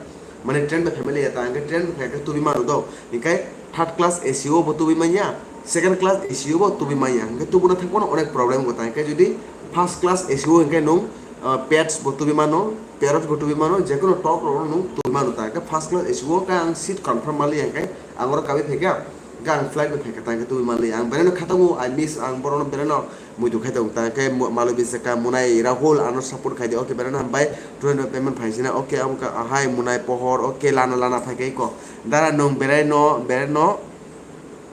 Mane train bai phaimani ya ta, hingke train bai khe tubui mano do. Hingke third class A C o bo tubui manya, second class A C o bo tubui manya. Hingke tubuna thangmano onek problem go ta. Hingke jodi first class A C o hingke nwng, ah, pets bo tubui mano, parrot bo tubui mano, jekono tok rok nwng tubui mano ta. Hingke first class A C o khe ang seat confirm mali hingke ang oro kabi phaikha, hingke ang flight bai phaikha ta, hingke tubui mali. Ang belai no khatango, I miss, ang borok no belai no muitu khai tongo ta, hingke mo-, malwi bisaka mwnai Rahul ano support khai di, okay, belai no hambai, two hundred payment phaisina, okay, amo kha, ahai mwnai pohor, okay, lana lana phai khe ko, dara nwng belai no, belai no,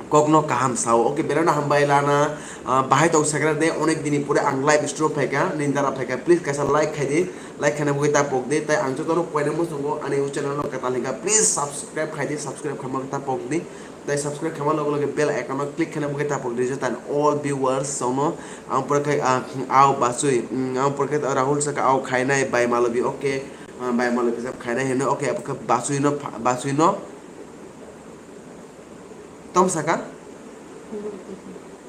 kokno kaham sao. Okay, belai no hambai lana, ah, bahai tong sakra de, onek dini pore ang live stream phaikha, nini dara phaikha, please kaisa like khai di, like khaina bagwi ta pok di, tai ang jotono koina muchungo ani o channel no kwtal hinkha, please subscribe khai di, subscribe khaima ta pok di, tai subscribe khaima loge loge bell icon no click khaina bagwi ta pok di, joto all viewers sono ang pore khai, ah, au basui, mm, ang pore khai Rahul saka au khainai bai malobi, okay, ah, bai malobi sab khainai hino, okay, abo khe basui no pha-, basui no Tom saka?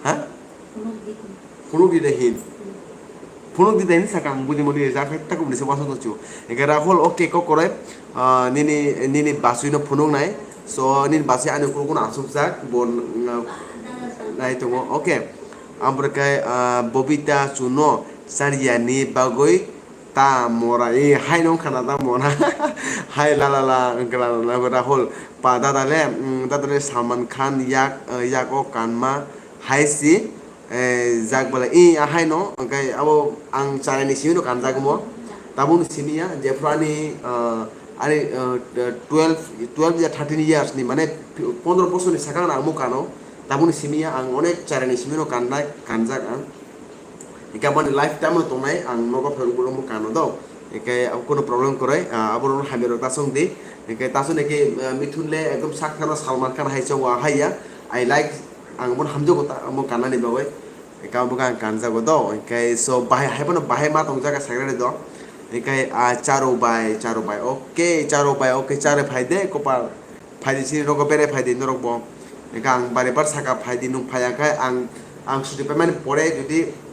Ha? Phunuk di de hin. Phunuk di de hin saka ang budi mani ja khai tak budi se waso to chu. Eke Rahul, okay, ko kore. Ah, nini, nini basui no phunuk nai. So, nini basui ani kuru kuno asuk jak. Bon, ah, nai tongo. Okay. Ambre kai, ah, Bobita chuno chariya ni bagoi ta mora, e, hai nong khana ta mora. Hai la la la, wngkha la la la, Rahul. Pa dada le, mm, dada le Salman Khan yak, eh, yak o kanma hai si, eh, jak bala. E, a hai no, wngkha abo ang charaini simi no kanjak mo. Tabuk ni simi ya, jephru ani, eh, ani, eh, twelve, twelve ya thirteen years ni, mane pondro bosor ni sakang ang mo kano. Tabuk ni simi ya, ang onek charaini simi no kanjak, kanjak ang. Hingke aboni lifetime no tongnai ang nogo phai rwngbo kano do. Hingke abo kono problem kwrwi, ah, abo rok hamya rok ta chwng di. Hingke ta chwng di khe, ah, Mithun le ekdom sak thano Salman Khan hai chongo, ah, hai ya. I like, ang bono hamjago ta, amo kanani bagwi. Hingke abo ang kanjago do. Hingke so bahai, hai bono bahai ma tongjak a secretary do. Hingke, ah, Charu bai, Charu bai. Okay, Charu bai, okay, Charu phai de, kopal. Phaidi chini rogo berai phaidi norok bo. Hingke ang bari bar saka phaidi nwng phaiya khe ang, ang suti paimani pore jodi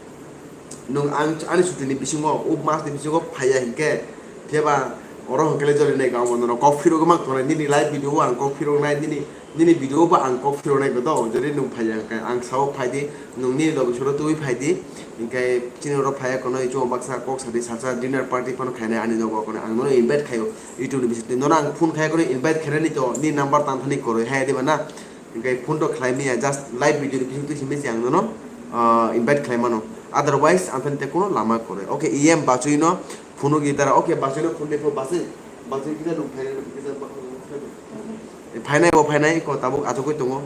nwng ang ani suti ni bisingo, o mas ni bisingo phaiya hinkhe, phiya ba oro hinkhe le joli nai kha omo norok kok phirogwi mang tongnai nini live video o ang kok phiroknai nini, nini video o bo ang kok phiroknai khe do jodi nwng phaiya hinkhe ang sao phaidi nwng nini loge soro twiwi phaidi hinkhe chini oro phaiya kono ichung baksa kok sadi salsa dinner party phano khainai ani nogo kono ang nono invite khaio. YouTube ni bisingtwi nono ang phone khai kheno invite khainani to, ni number tang thani kwrwi hai diba na? Hinkhe phone to khlai manya, just live video ni bisingtwi simi se ang nono, ah, invite khlai mano. Otherwise ang thani tei kuno lama kwrwi. Okay, E M Bachwi no phone o gitara. Okay, Bachwi no phone de pho Bachwi. Bachwi kita dum phainai, kita phainai bo phainai ko tabuk achukwi tongo.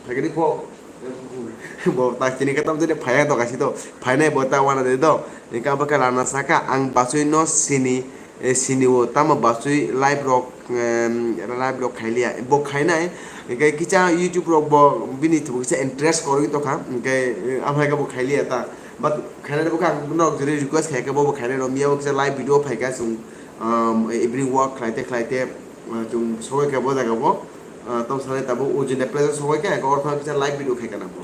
Phagini kok. Bo tak chini katam jani phaya to kasi to. Phainai bo ta wana de do. Hingke abo khe lana saka ang Bachwi no sini, eh, sini o tamo Bachwi live rok, em, live rok khailiya. Bo khainai. Hingke kicha YouTube rok bo bini thubuk kisa interest korwi tokha. Hingke, eh, amhai khe bo khailiya ta. But khainai bo khe ang nok jori request khai khe bo bo khainai no miya bo kisa live video phai kha chwng, um, evening walk khlaite khlaite. Ah, chwng sogwi khe bo jaga bo, ah, tong sanai tabuk Ujune place o sogwi khe, eko ortho kisa live video khai kana bo.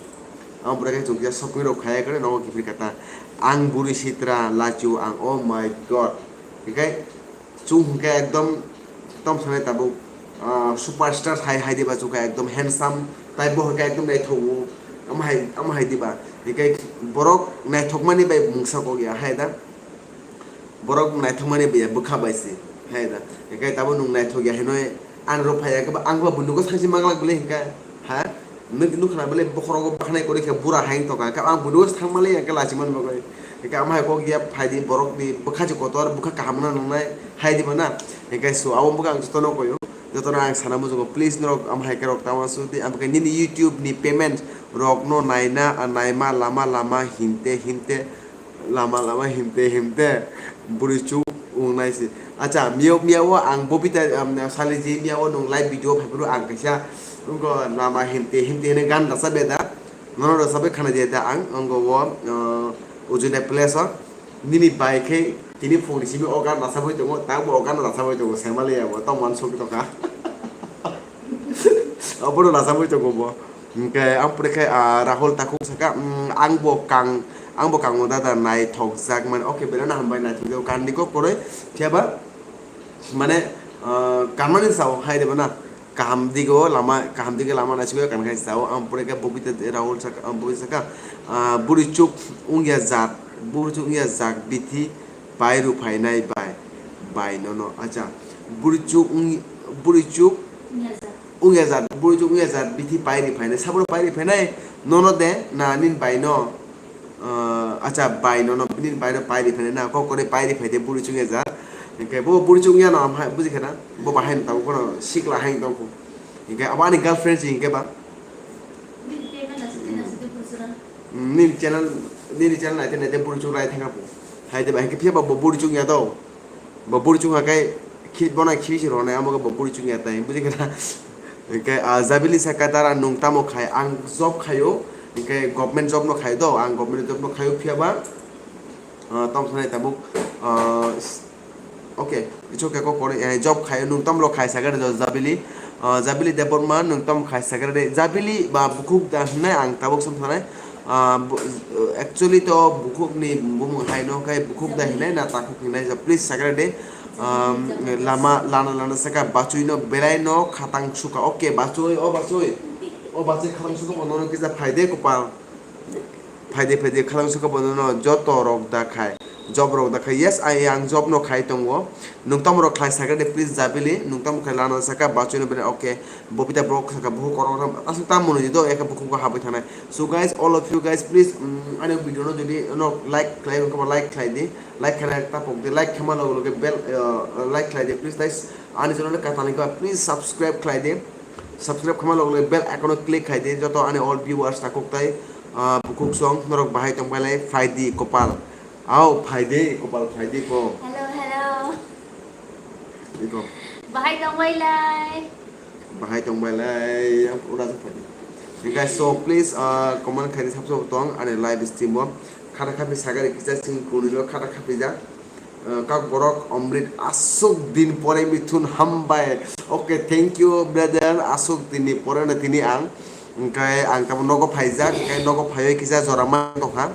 Amo pore khe chwng kisa shopping rok khai khe nogo kiphil kata. Ang buri sitra lachu ang, oh my God. Hinkhe chwng hinkhe ekdom tong sanai tabuk, ah, superstar hai, hai diba chwng khe ekdom handsome type bo hinkhe ekdom naithogo. Amo hai, amo hai diba. Hinkhe borok naithokmani bai mungsa kok ya hai da. Borok naithokmani bai ya bwkha bai se, hai da. Hinkhe tabuk nwng naithok ya hinwi ani rok phai ya khe ba ang khe ba buino khe sangsi manglak bwle hinkhe, ha? Nwk-, nukha na bwle bokhorogo bakhnai kwrwi khe bura hai wng tongkha. Hinkhe ang buino khe thangmali ya khe lachimani bagwi. Hinkhe amo hai kok ya phaidi borokni bwkha je kotor bwkha kaham wngna nangnai hai diba na? Hinkhe so abo wngkha ang jotono koyo. Jotono ang sana muchungo, please norok amo hai khe rok tama sudi. Amo khe nini YouTube ni payment rokno naina, naima lama lama hinte hinte. Lama lama himte himte bwrwi chuk wngnai se. Acha, miyok miyao ang Bobita, um, saliji miyao nwng live video phaiphuru ang kaisa wngkha lama himte himte hinwi gan rwchapya da. Nono rwchapwi khana jaya da ang wngkha o, uh, Ujune place o. Nini bai khe tini phungni simi o gan rwchapwi tongo, tabukbo o gan rwchapwi tongo, saimanliya bo tongmani sogwi tongkha. Obono rwchapwi tongo bo. Hingke ang pore khe, ah, Rahul takhuk saka, mm, ang bo kang, ang bo kango dada naithokjak mani. Okay, belai no hambai naithokjak. Kandi kok koroi, phiya ba, mane, ah, kanmani sao hai de bana. Kaham digo lama, kaham dige lama naisingwi kan khai sao. Ang pore khe Bobita Rahul saka, ang Bobita saka, ah, buri chuk wngya jat, buri chuk wngya jak bithi. Pai rw phainai bai, bai nono, acha, burichuk wng-, burichuk wngya jat, burichuk wngya jat, bithi pai rw phainai, sabono pai rw phainai, nono de, na nini bai no, ah, acha, bai nono, nini bai no pai rw phainai na, kok kwrwi pai rw phai de burichuk wngya jat, hinkhe bo burichuk wngya no, am hai, buji khe na, bo bahai no tabuk phano sikla hai wng tong kho. Hingke abo ani girlfriend se hingke ba. Nini channel, nini channel naite naite buri chuk rai thangka bo. Hai de ba hingke phiya ba bo buri chuk ya do. Bo buri chuk ha kai khi bona khi si rona amo bo buri chuk ya tai. Buji kena. Hingke ah, Jabili saka dara nung tamo khai ang job khayo. Hingke government job no khayo do. Ang government job no khayo phiya ba. Ah, tamo sanai tabuk. Ah, Okay, it's okay, kok kore, eh, job khai, nung tamo khai sagare jo Jabili, ah, Jabili Debbarma, nung tamo khai sagare de, Jabili ba bukhuk da hinai ang tabuk sam sanai, ah, bu-, actually to bukhuk ni bumung hai no khai bukhuk da hinai na takhuk hinai, so please sagare de, um, lama lana lana saka bachui no belai no khatang suka, okay, bachui, o bachui, o bachui khatang suka bo nono kisa phai de kopal. Phaidi phaidi khalang suka bono no joto rok da khai. Job rok da khai. Yes, I ang job no khai tongo. Nung tamo rok khai sakha de please Jabili. Nung tamo khai lana saka bachoi no bini okay. Bobita bok saka buhu korok ram. Asuk tamo no do eka buku ko habai thanai. So guys, all of you guys please, mm, ani video no jodi no like khlai wngkha ba like khlai di. Like khlai ta pok di. Like khama logo loge bell, uh, like khlai di please guys. Ani channel ka tani ka please subscribe khlai di. Subscribe khama logo loge bell icon o click khai di, joto ani all viewers takhuk tai, ah, bukhuk song norok bahai tong bai lai phai di kopal. Au phai di kopal phai di ko. Hello, hello. Iko. Bahai tong bai lai. Bahai tong bai lai, yang pura sa phai di. Guys, so please, ah, comment khai di sabso tong ani live stream o. Khata khapi sagari kisa sing kuni lo khata khapi ja. Eh, Kak Borok Omrit aswk din pore Mithun hambai. Okay, thank you brother. Aswk din ni pore no tini ang. Hingke ang tamo nogo phaijak, hingke nogo phaiwi kisa jora man tongkha.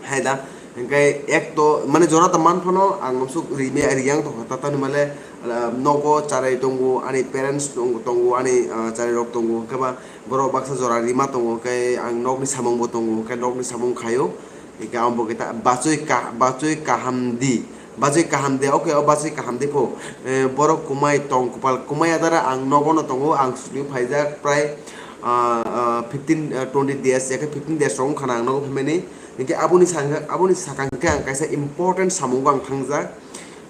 Hai da. Hingke ek to, mane jora ta man phano ang amsuk rime riyang tongkha. Tatani male, eh, nogo charai tongo, ani parents tong-, tongo, ani, eh, charai rok tongo. Hingke ba borok baksa jora rima tongo, hingke ang nokni samung bo tongo, hingke nokni samung khaio. Hingke ang bo kita bachoi ka-, bachoi kaham di. Bachoi kaham de, okay, o bachoi kaham de pho. Eh, borok kumai tong, kopal kumai adara ang nogo no tongo, ang sutwi phaijak prai, ah, ah, fifteen, ah, twenty days, ya khe fifteen days rok wngkha na ang nogo phaimani. Hingke aboni saka, aboni saka hingke ang kaisa important samungo ang thangjak.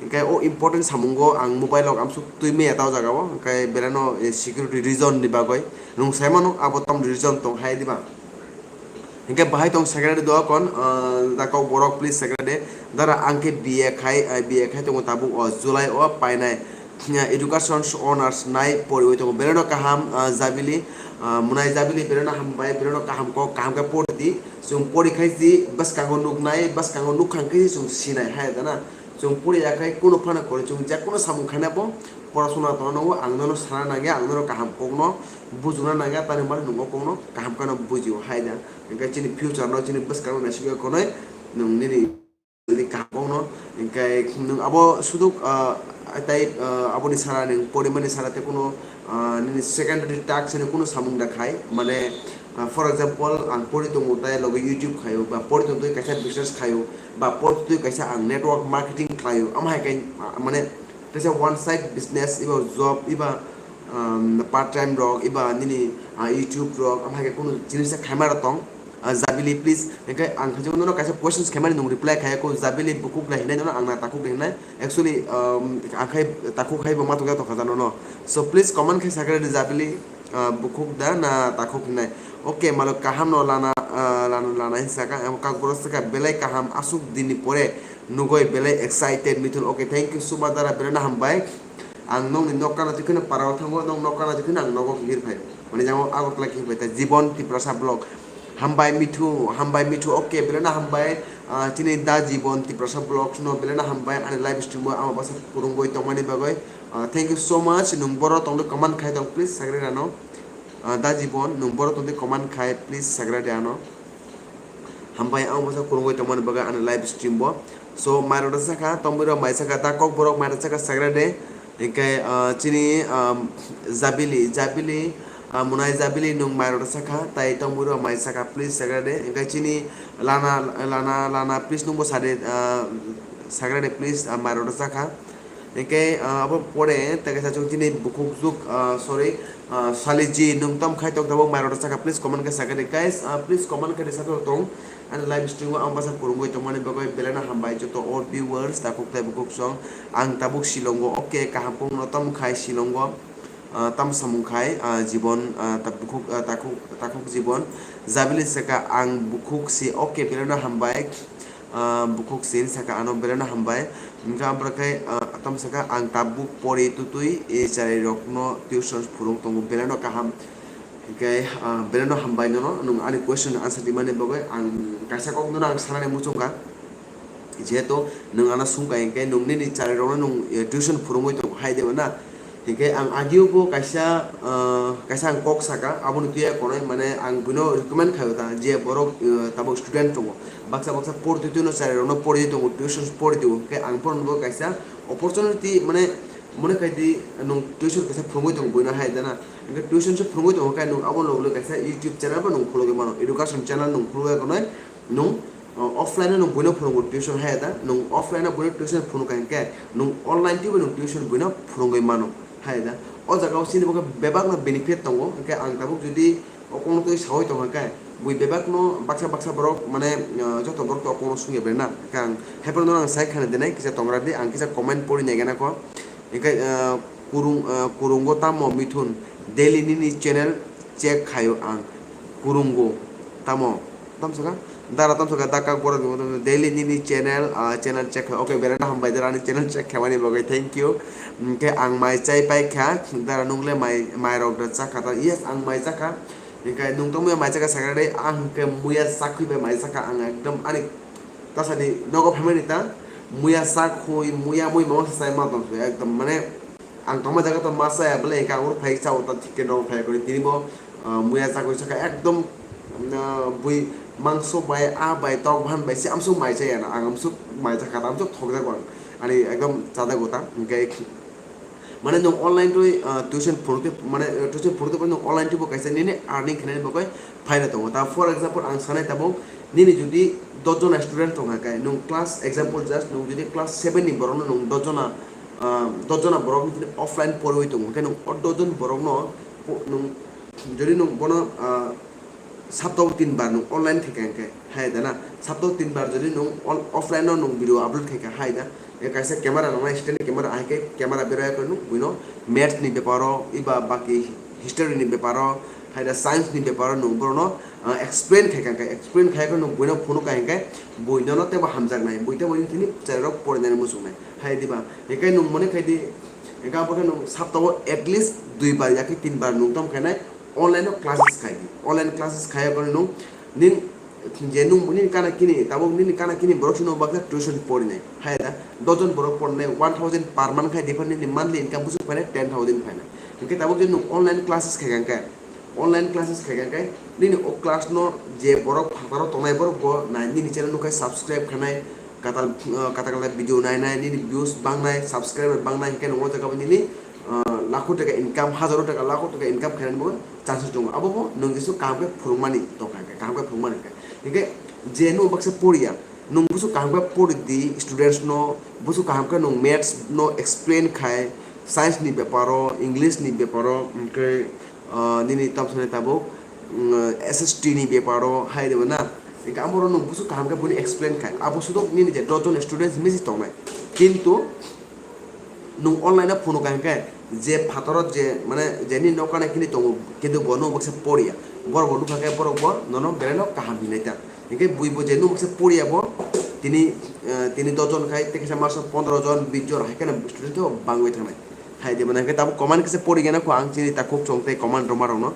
Hingke o important samungo ang mobile rok amsuk twi maya ta o jaga o, hingke belai no, eh, security reason ni bagoi. Nwng sai mano abo tom reason tong hai diba? Hingke bahai tong secretary do kon, ah, da kok borok please secretary. Dara ang khe B A khai, ah, B A khai tongo tabuk o July o painai. Ah, education honors nai poriwi tongo. Beleno kaham, ah, Jabili, ah, Munai Jabili beleno hambai, beleno kaham kok, kaham khe pori di. Chwng pori khai si bwskango nuknai, bwskango nukkhang khe si chwng sinai hai da na. Chwng pori ya khai kuno phano kori chwng je kuno samung khaina bo porasona tongna nango, ang nono sana nangya, ang nono kaham kokno bujuna nangya, tani mani nungo kokno kaham kheno bujio hai da. Hingke chini future no, chini bwskango naisingya konoi nwng nini kaham kokno, hingke nwng abo suduk, ah, tai, ah, aboni sara nwng porimani sara tei kuno, ah, nini secondary task ni kuno samung da khai, mane, ah, for example, ang pori tongo tai loge YouTube khaio, ba pori tongtwi kaisa business khaio, ba pori tongtwi kaisa ang network marketing khlaio, amo hai khe, ah, mane, kaisa one side business, iba job, iba, um, part time rok, iba nini, ah, YouTube rok, amo hai khe kunu jinis khaima rok tong. Ah, Jabili, please, hingke ang khe nono kaisa questions khaimani nwng reply khaya ko, Jabili bukhuk da hinai nono ang na takhuk da hinai. Actually, um, ang khai takhuk hai bo ma tongya tongkha jano no. So please comment khai sakhe di Jabili, ah, bukhuk da na takhuk hinai. Okay, malo kaham no lana, ah, lana, lana hin saka, ang kak boro saka belai kaham asuk dini pore. Nugoi belai excited Mithun. Okay, thank you so much dara, belai no hambai. Ang nokni nok kana twi kheno parao thango, nok nok kana twi kheno ang nogo kihir phai. Mane jang Agartala kihir phai ta Jibon Tiprasa vlog. Hambai Mithu, hambai Mithu. Okay, belai no hambai. Ah, chini da Jibon Tiprasa vlogs no belai no hambai. Ani live stream o ang basa kurungoi tongmani bagoi. Ah, thank you so much. Nwng boro tongdo comment khai tong please sagre rano. Ah, da Jibon, nwng boro tongdo comment khai please sagre rano. Hambai ang bwsa kurungwi tongmani bagwi ani live stream bo. So, mairok da sakha, tongmiro mai sakha, da kok borok mairok sakha sagra de. Hingke, ah, chini, ah, Jabili, Jabili, ah, Munai Jabili nwng mairok da sakha, tai tongmiro mai sakha, please sagra de. Hingke chini Lana, Lana, Lana, please nwngbo sade, ah, sagra de, please, ah, mairok da sakha. Hingke, ah, abo pore tei kaisa chwng chini bukhuk juk, ah, sorry, ah, Saliji, nwng tamo khai tong tabuk mairok rok sakha, please comment khe sakha di, guys, ah, please comment khe di sakha tong. Ani live stream o ang bwsa kwrwngwi tongmani bagwi belai no hambai joto all viewers, takhuk tei bukhuk song. Ang tabuk Shillong o, okay, kaham kok no tamo khai Shillong o. ah, tam samung khai, ah, Jibon, ah, ta-, bukhuk, ah, takhuk, takhuk Jibon. Jabili saka ang bukhuk si, okay, belai no hambai. Ah, bukhuk si saka ano belai no hambai. Hingke abra khe, ah, tam saka ang tabuk pori tutui, eh, charai rokno tuition phurung tongo belai no kaham. Hingke, ah, belai no hambai nono, nwng ani question answer rimani bagwi ang kaisa kok nono ang sanani muchungkha. Jehetu nwng ano sungkha hingke nwng nini charai rokno nwng, eh, tuition phurungwi tongo hai de na. Hingke ang agio bo kaisa, ah, kaisa ang kok saka, aboni tuya konoi mane ang buino recommend khaio ta, je borok, eh, tabuk student tongo, baksa baksa pori twi twino charai rokno pori tongo, tuition pori tongo, hingke ang bono bo kaisa opportunity mane mone khai di nwng tuition kaisa phurungwi tongo buino hai de na. Hingke tuition se phurungwi tongo khe nwng abo logi logi kaisa YouTube channel bo nwng khulogwi mano, education channel nwng khulogwi konoi. Nwng, o, offline-o nwng buino phwrwngo tuition hai da, nwng offline-o buino tuition phwrwngkha hinkhe nwng online twibo nwng tuition buino phwrwngwi mano hai da. O jaga-o chini bo khe bebak no benefit tongo, hinkhe ang tabuk jodi o kokno twi saui tongkha khe bui bebak no baksa baksa borok mane, o, joto borok to o kokno sungya bai na, hinkhe ang haiphano ang sai khana dinai kisa tongra di, ang kisa comment pori nai gana kho. Hinkhe, ah, kurung, ah, kurungo tamo Mithun? Daily nini channel check khaio ang. Kurungo tamo? Tamsaka? Dara tamsaka da kak borok ni daily nini channel, ah, channel check khai. Okay, belai no hambai dara ani channel check khaimani bagwi. Thank you. Hinkhe ang mai chai paikha. Dara nungle mai, mai rok da chakha ta? Yes, ang mai chakha. Hinkhe nung tongmaya mai chakha sakha de, ang hinkhe muya chakhui bai mai chakha. Ang ekdom ani tasani nogo phaimani ta muya chakhui, muya mui mama sa chai ma tong ekdom mane ang tongma jaga to ma chaya bole hinkhe ang oro phai chao ta thik khe nogo phai kori tini bo, ah, muya chakhui sakha ekdom, ah, bui mangso bai, a bai, tok bhan bai se amsuk mai chaya na, ang amsuk mai chakha ta, amsuk thok jago ang ani ekdom chada go ta hinkhe. Mane nwng online twi, ah, tuition phurukhe, mane, eh, tuition phurukhe nwng online twibo kaisa nini earning khainani bagwi phaina tongo. Ta, for example, ang sanai tabuk nini jodi dos jona student tongkha khe, nwng class, example just, nwng jodi class seven ni borokno nwng dos jona, ah, dos jona borok offline poriwi tongo, khe nwng o dos jon borokno po-, nwng jodi nwng bono, ah, Saptao tin bar nwng online khaikha hinkhe hai da na, saptao tin bar jodi nwng on-, offline no nwng video upload khaikha hai da, e kaisa camera nangnai, stand camera, ahai khe camera berwi khe nwng buino maths ni beparo, eba baki history ni beparo, hai da science ni beparo nwng borokno, ah, explain khaikha hinkhe, explain khai khe nwng buino phunukha hinkhe bui nono teibo hamjaknai, bui teibo nini cherairok porinani muchungnai hai diba, hinkhe nwng mone khai di, hinkhe abo khe nwng saptao at least dui bar ya khe tin bar nwng tamo khainai, online o classes khai di, online classes khai khe nwng nin je nwng nini kana kini tabuk nini kana kini borok sino baksa tuition porinai hai da, dos jon borok porinai one thousand per month khai di, nini monthly income busu phainai ten thousand phainai, hinkhe tabuk je nwng online classes khai khe online classes khai khe nini o class no je borok phataro tongnai borok bo nai nini channel no khai subscribe khainai, katal, ah, katal katal video nainai, nini views bangnai, subscriber bangnai, hinkhe nwng o jaga bo nini, ah, lakho taka income, hajaro taka, lakho taka income khainani bo chances tongo. Abo bo nwng jesu kaham khe phwrwngmani tongkha, kaham khe phwrwngmani khe. Hinkhe je nwng baksa poriya, nwng busu kaham khe pori di students no, busu kaham khe nwng maths no explain khai, science ni beparo, English ni beparo, hinkhe, ah, nini tamsani tabuk, mm, S S T ni beparo hai de na. Hinkhe amo rok nwng busu kaham khe buni explain khai. Abo sudok nini je dos jon students misi tongnai. Kintu nwng online o phunukha hinkhe je phataro je mane je nini nokha nai kini tongo, kintu bo nwng baksa poriya. Borok bo nukha khe borok bo nono belai no kaham hinwi ta. Hinkhe bui bo je nwng baksa poriya bo tini, eh, tini dos jon khai tei kisa maso pondro jon, bis jon hai kheno student o bangwi thangnai. Hai de mane hinkhe tabuk comment kisa pori gana kho ang chini takhuk chong tei comment rwma rokno.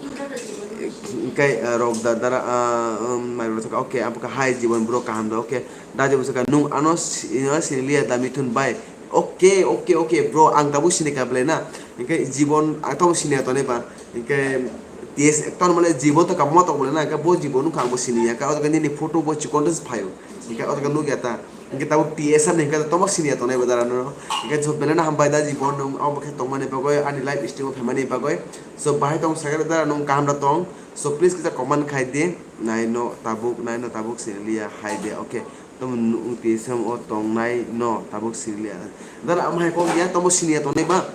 Hinkhe, eh, rok da dara, ah, um, mai rok sakha, okay, abo kha hai Jibon bro kaham da, okay. Da Jibon sakha nwng ano si-, ano siniliya da Mithun bai. Okay, okay, okay, bro, ang tabuk sinikha belai na. Hinkhe Jibon, ang tabuk siniya tonwi ba. Hinkhe T S, ekta mane Jibon to kabuma tok belai na, hinkhe bo Jibon wngkha ang bo siniya, hinkhe o jaga nini photo bo chikon tei se phaio. Hinkhe o jaga nukya ta. Hinkhe tabuk T S R ni hinkhe tamo siniya tonwi ba dara no. Hinkhe job belai no hambai da Jibon, nwng abo khe tongmani bagwi, ani live stream o phaimani bagwi. So bahai tong sakhe dara nwng kaham da tong. So please kisa comment khai di. Nai no tabuk, nai no tabuk siniliya hai de. Okay. Tamo nwng T S M o tongnai no tabuk siniliya. Dara amo hai kok ya, tamo siniya tongnai ba.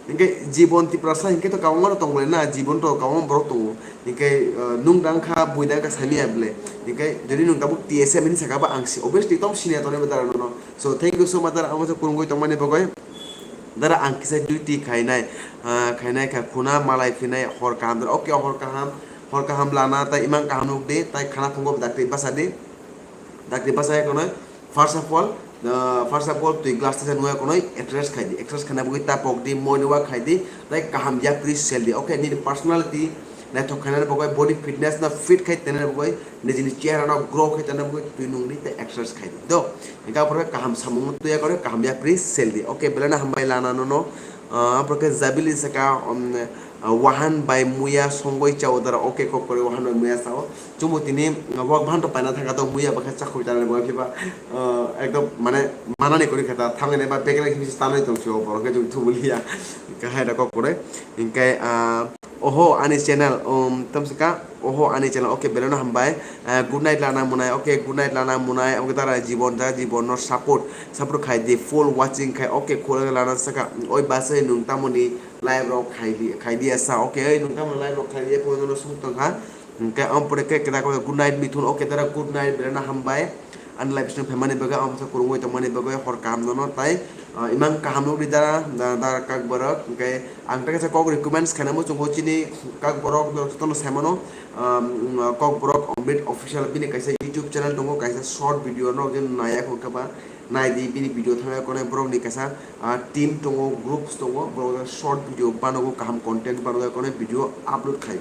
Hinkhe Jibon Tiprasa hinkhe to kwbangma no tong bole na, Jibon to kwbangma borok tongo. Hinkhe, uh, nwng dang kha, bui dang kha samiya bole. Hinkhe jodi nwng tabuk T S M hinwi sakha ba ang si, obviously tamo siniya tongnai ba dara no. So thank you so much dara, amo se kurungwi tongmani bagwi. Dara ang kisa duty khainai, ah, khainai kha khuna malai phinai hor kaham dara. Okay, hor kaham, hor kaham lana tai imang kaham nuk di, tai khana phungo dakti basa di, dakti basa ya kono. First of all, ah, first of all twi glass tisa nungya kono exercise khai di, exercise khaina bugwi tapok di, morning walk khai di, tai kaham yapri sel di. Okay, nini personality naithok khainani bagwi, body fitness no fit khai tenani bagwi, nijini chehra no grow khai tenani bagwi twi nung di tai exercise khai di. Do, hingke aphuru kaham samung twi ya kono kaham yapri sel di. Okay, belai no hambai lana nono. Ah, aphuru khe jabili saka, um, ah, wahan bai muya songoi chao dara. Okay, kok kore wahan bai muya sao. Chumbo tini, ah, wak bhanto paina thangka to muya bakha chakhoi tanani bagwi ba, ah, ekdom mane manani kori khata thangene ba begele khe bisi tanai tong sio borok khe jung thubuliya. Hingke hai da kok kore. Hingke, ah, Oho ani channel, um, tamsika, oho ani channel, okay, belai no hambai. Eh, good night lana munai, okay, good night lana munai, okay, dara jibon, dara jibon no support, support khai di, full watching khai, okay, khulai lana saka, oi basai nung tamoni live rok khai di, khai di asa, okay, oi nung tamoni live rok khai di, phone no sung tong ha, hingke ampore ke keda ko good night Mithun, okay, dara good night, belai no hambai. Ani live stream phaimani bagwi, ang bwsa kwrwngwi tongmani bagwi hor kaham nono tai, ah, imang kaham nukdi dara, da-, dara kak borok. Hwnkhe ang tei kaisa kok recommends khaina muchungo chini kak borok jotono saimano, um, kok borok Omrit Official bini kaisa YouTube channel tongo, kaisa short video no je naiya kho khe ba naidi bini video thangya konai borokni kaisa, ah, team tongo, groups tongo, borok short video banogo, kaham content banogo konai video upload khai.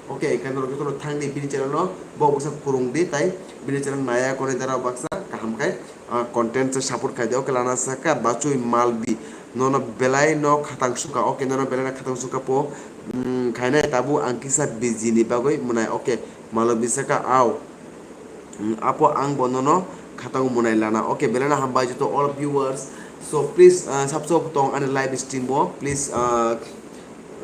Okay, hwnkhe norok jotono thangdi bini channel no, bo bwsa kwrwngdi tai bini channel naiya konai dara baksa kaham khai, ah, content se support khai di. Okay, lana saka bachui malbi nono belai no khatang suka. Okay, nono belai no khatang suka po, mm, khainai tabuk ang kisa busy ni bagwi mwnai. Okay, malbi saka au. Mm, apo ang bo nono khatang mwnai lana. Okay, belai no hambai joto all viewers. So please, ah, sabso tong ani live stream o, please, ah,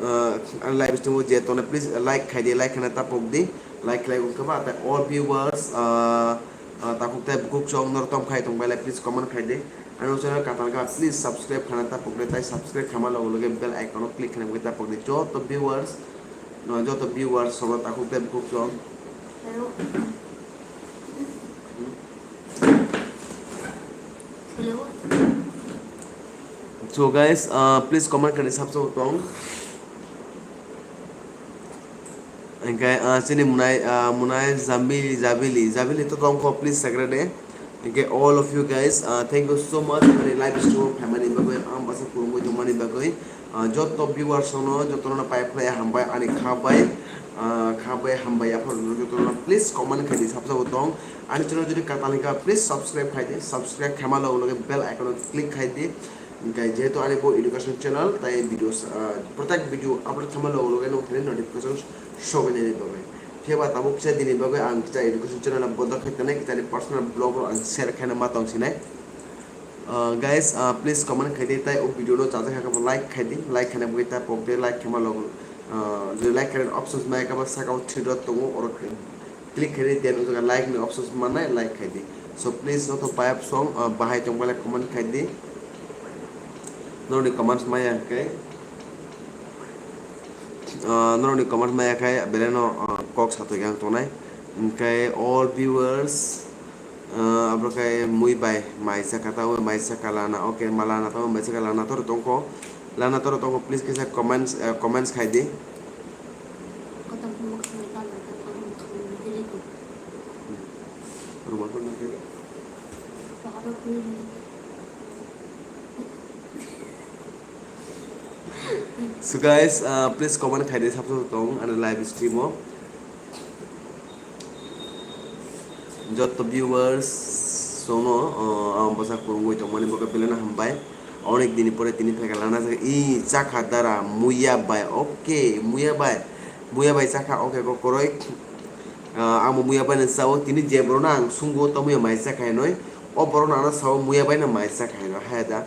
ah, ani live stream o je tongna, please like khai di, like khaina tapok di, like khlai wngkha ba, tei all viewers, ah, ah, takhuk tei bukhuk chwng norok tom khai tong bai lai, please comment khai di. Ani channel katal kha, please subscribe khaina tapok di, tei subscribe khaima logo logo bell icon o click khaina bagwi tapok di. Joto viewers, no, joto viewers sobo takhuk tei bukhuk chwng. Hello. Hello. So guys, uh, please comment kani sabso tong. Hingke, uh, chini munai, uh, munai Jambi, Jabili, Jabili to tongkho, please sakre de. Hingke all of you guys, uh, thank you so much ani live stream phaimani bagwi, ang basa kurungwi tongmani bagwi. Ah, joto viewers no, joto no pai phlai hambai ani kha bai, ah, kha bai hambai aphuru joto no please comment khai di sabsa bo tong. Ani channel jodi katal hingka please subscribe khai di, subscribe khaima logo logo bell icon o click khai di. Hingke jehetu ani bo education channel tai videos, ah, protek video upload khaima logo logo no thani notification sogwi nai bagwi. Phiya ba tabuk kisa dini bagwi ang kisa education channel bodo khai tanai kisa ni personal blog ro ang share khaina ma tong sinai. Uh, guys, uh, please comment khai di, tai o video no chajak kha khe bo like khai di, like khaina bagwi ta pok de, like khaima logo, uh, je like khaina options mai kha ba saka o three dot tongo, oro click khai di, then o jaga like ni options mannai, like khai di. So please joto payap song, uh, bahai tong bale comment khai di. Norokni comments maya khe, uh, norokni comments maya khe belai no, uh, kok satwi ang tongnai. Hingkhe all viewers, Ah, abro khe mui bai mai saka tamo mai saka lana, okay, ma lana tamo mai saka lana toro tongkho, lana toro tongkho, please kisa comments, eh, comments khai di. Rumal phone na khe. So guys, uh, please comment khai di sabso tong ani live stream o. Joto viewers sono, uh, ang bwsa kurungwi tongmani bagwi belai no hambai. Onek dini pore tini phaikha lana i chakha dara muya bai, okay, muya bai, muya bai chakha, okay, kokoroi. Ah, ang bo muya bai no chao, tini je borok no ang sungo to muya mai chakha hinoi, o borok no ano sao muya bai no mai chakha hinoi, hai da.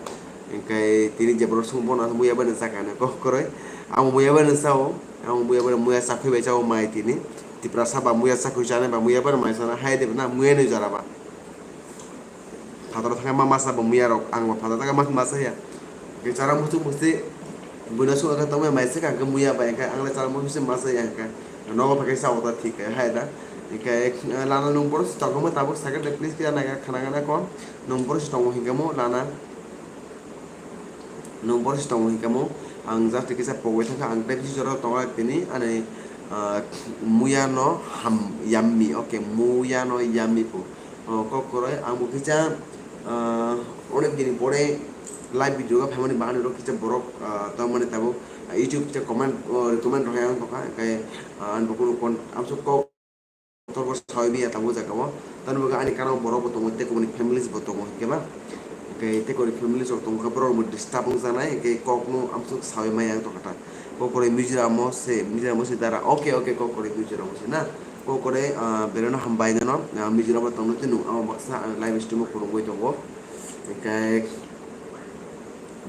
Hingke tini je borok sungo bono muya bai no chakha hinoi, kokoroi. Ang bo muya bai no chao, ang bo muya bai no muya chakhwi bai chao mai tini. Tiprasa ba muya chakhwi chanai ba muya bai no mai chana, hai de na muya ni jora ba. Phataro thangkhe ma masa bo muya rok, ang bo phataro thangkhe ma masa ya. Hwnkhe chara muchung musti buino sung khe tongmani mai se kha hwnkhe muya bai khe ang le chara muchung se masa ya hwnkhe. Nogo phaikhe sa ota thik khe hai da. Hwnkhe, eh, lana nung bono se tongkhe mo tabuk sakhe de please khe nai kha khana gana ko. Nung bono se tongo hwnkhe mo lana. Nwng boro se tongo hinkhe mo, ang just kisa pogwi thangkha, ang tei bisi jora tongo tini ani, ah, muya no ham yummy, okay, muya no yummy po. Oh, kok koroi, ang bo kisa, ah, onek dini pore live video ga phaimani bahani rok kisa borok, ah, tongmani tabuk, ah, YouTube kisa comment, oh, recommend rohai ang tongkha, hinkhe, ah, ang bo kunu kon-, amsuk kok Kotor bo sawi maya tabuk jaga o. Tamo bagwi ani kanao borok bo tongo, tei kubuni families bo tongo, hinkhe ba? Hinkhe tei kubuni families rok tongo khe borok rok bo disturb wngjaknai, hinkhe kokno amsuk sawi maya wng tongkha ta. Kokore Mizoram o se, Mizoram o se dara. Okay, okay, kokore Mizoram o se na. Kokore, ah, belai no hambai nono, ah, Mizoram o tongno tei nwng amo baksa ang live stream o khulumwi tongo. Hinkhe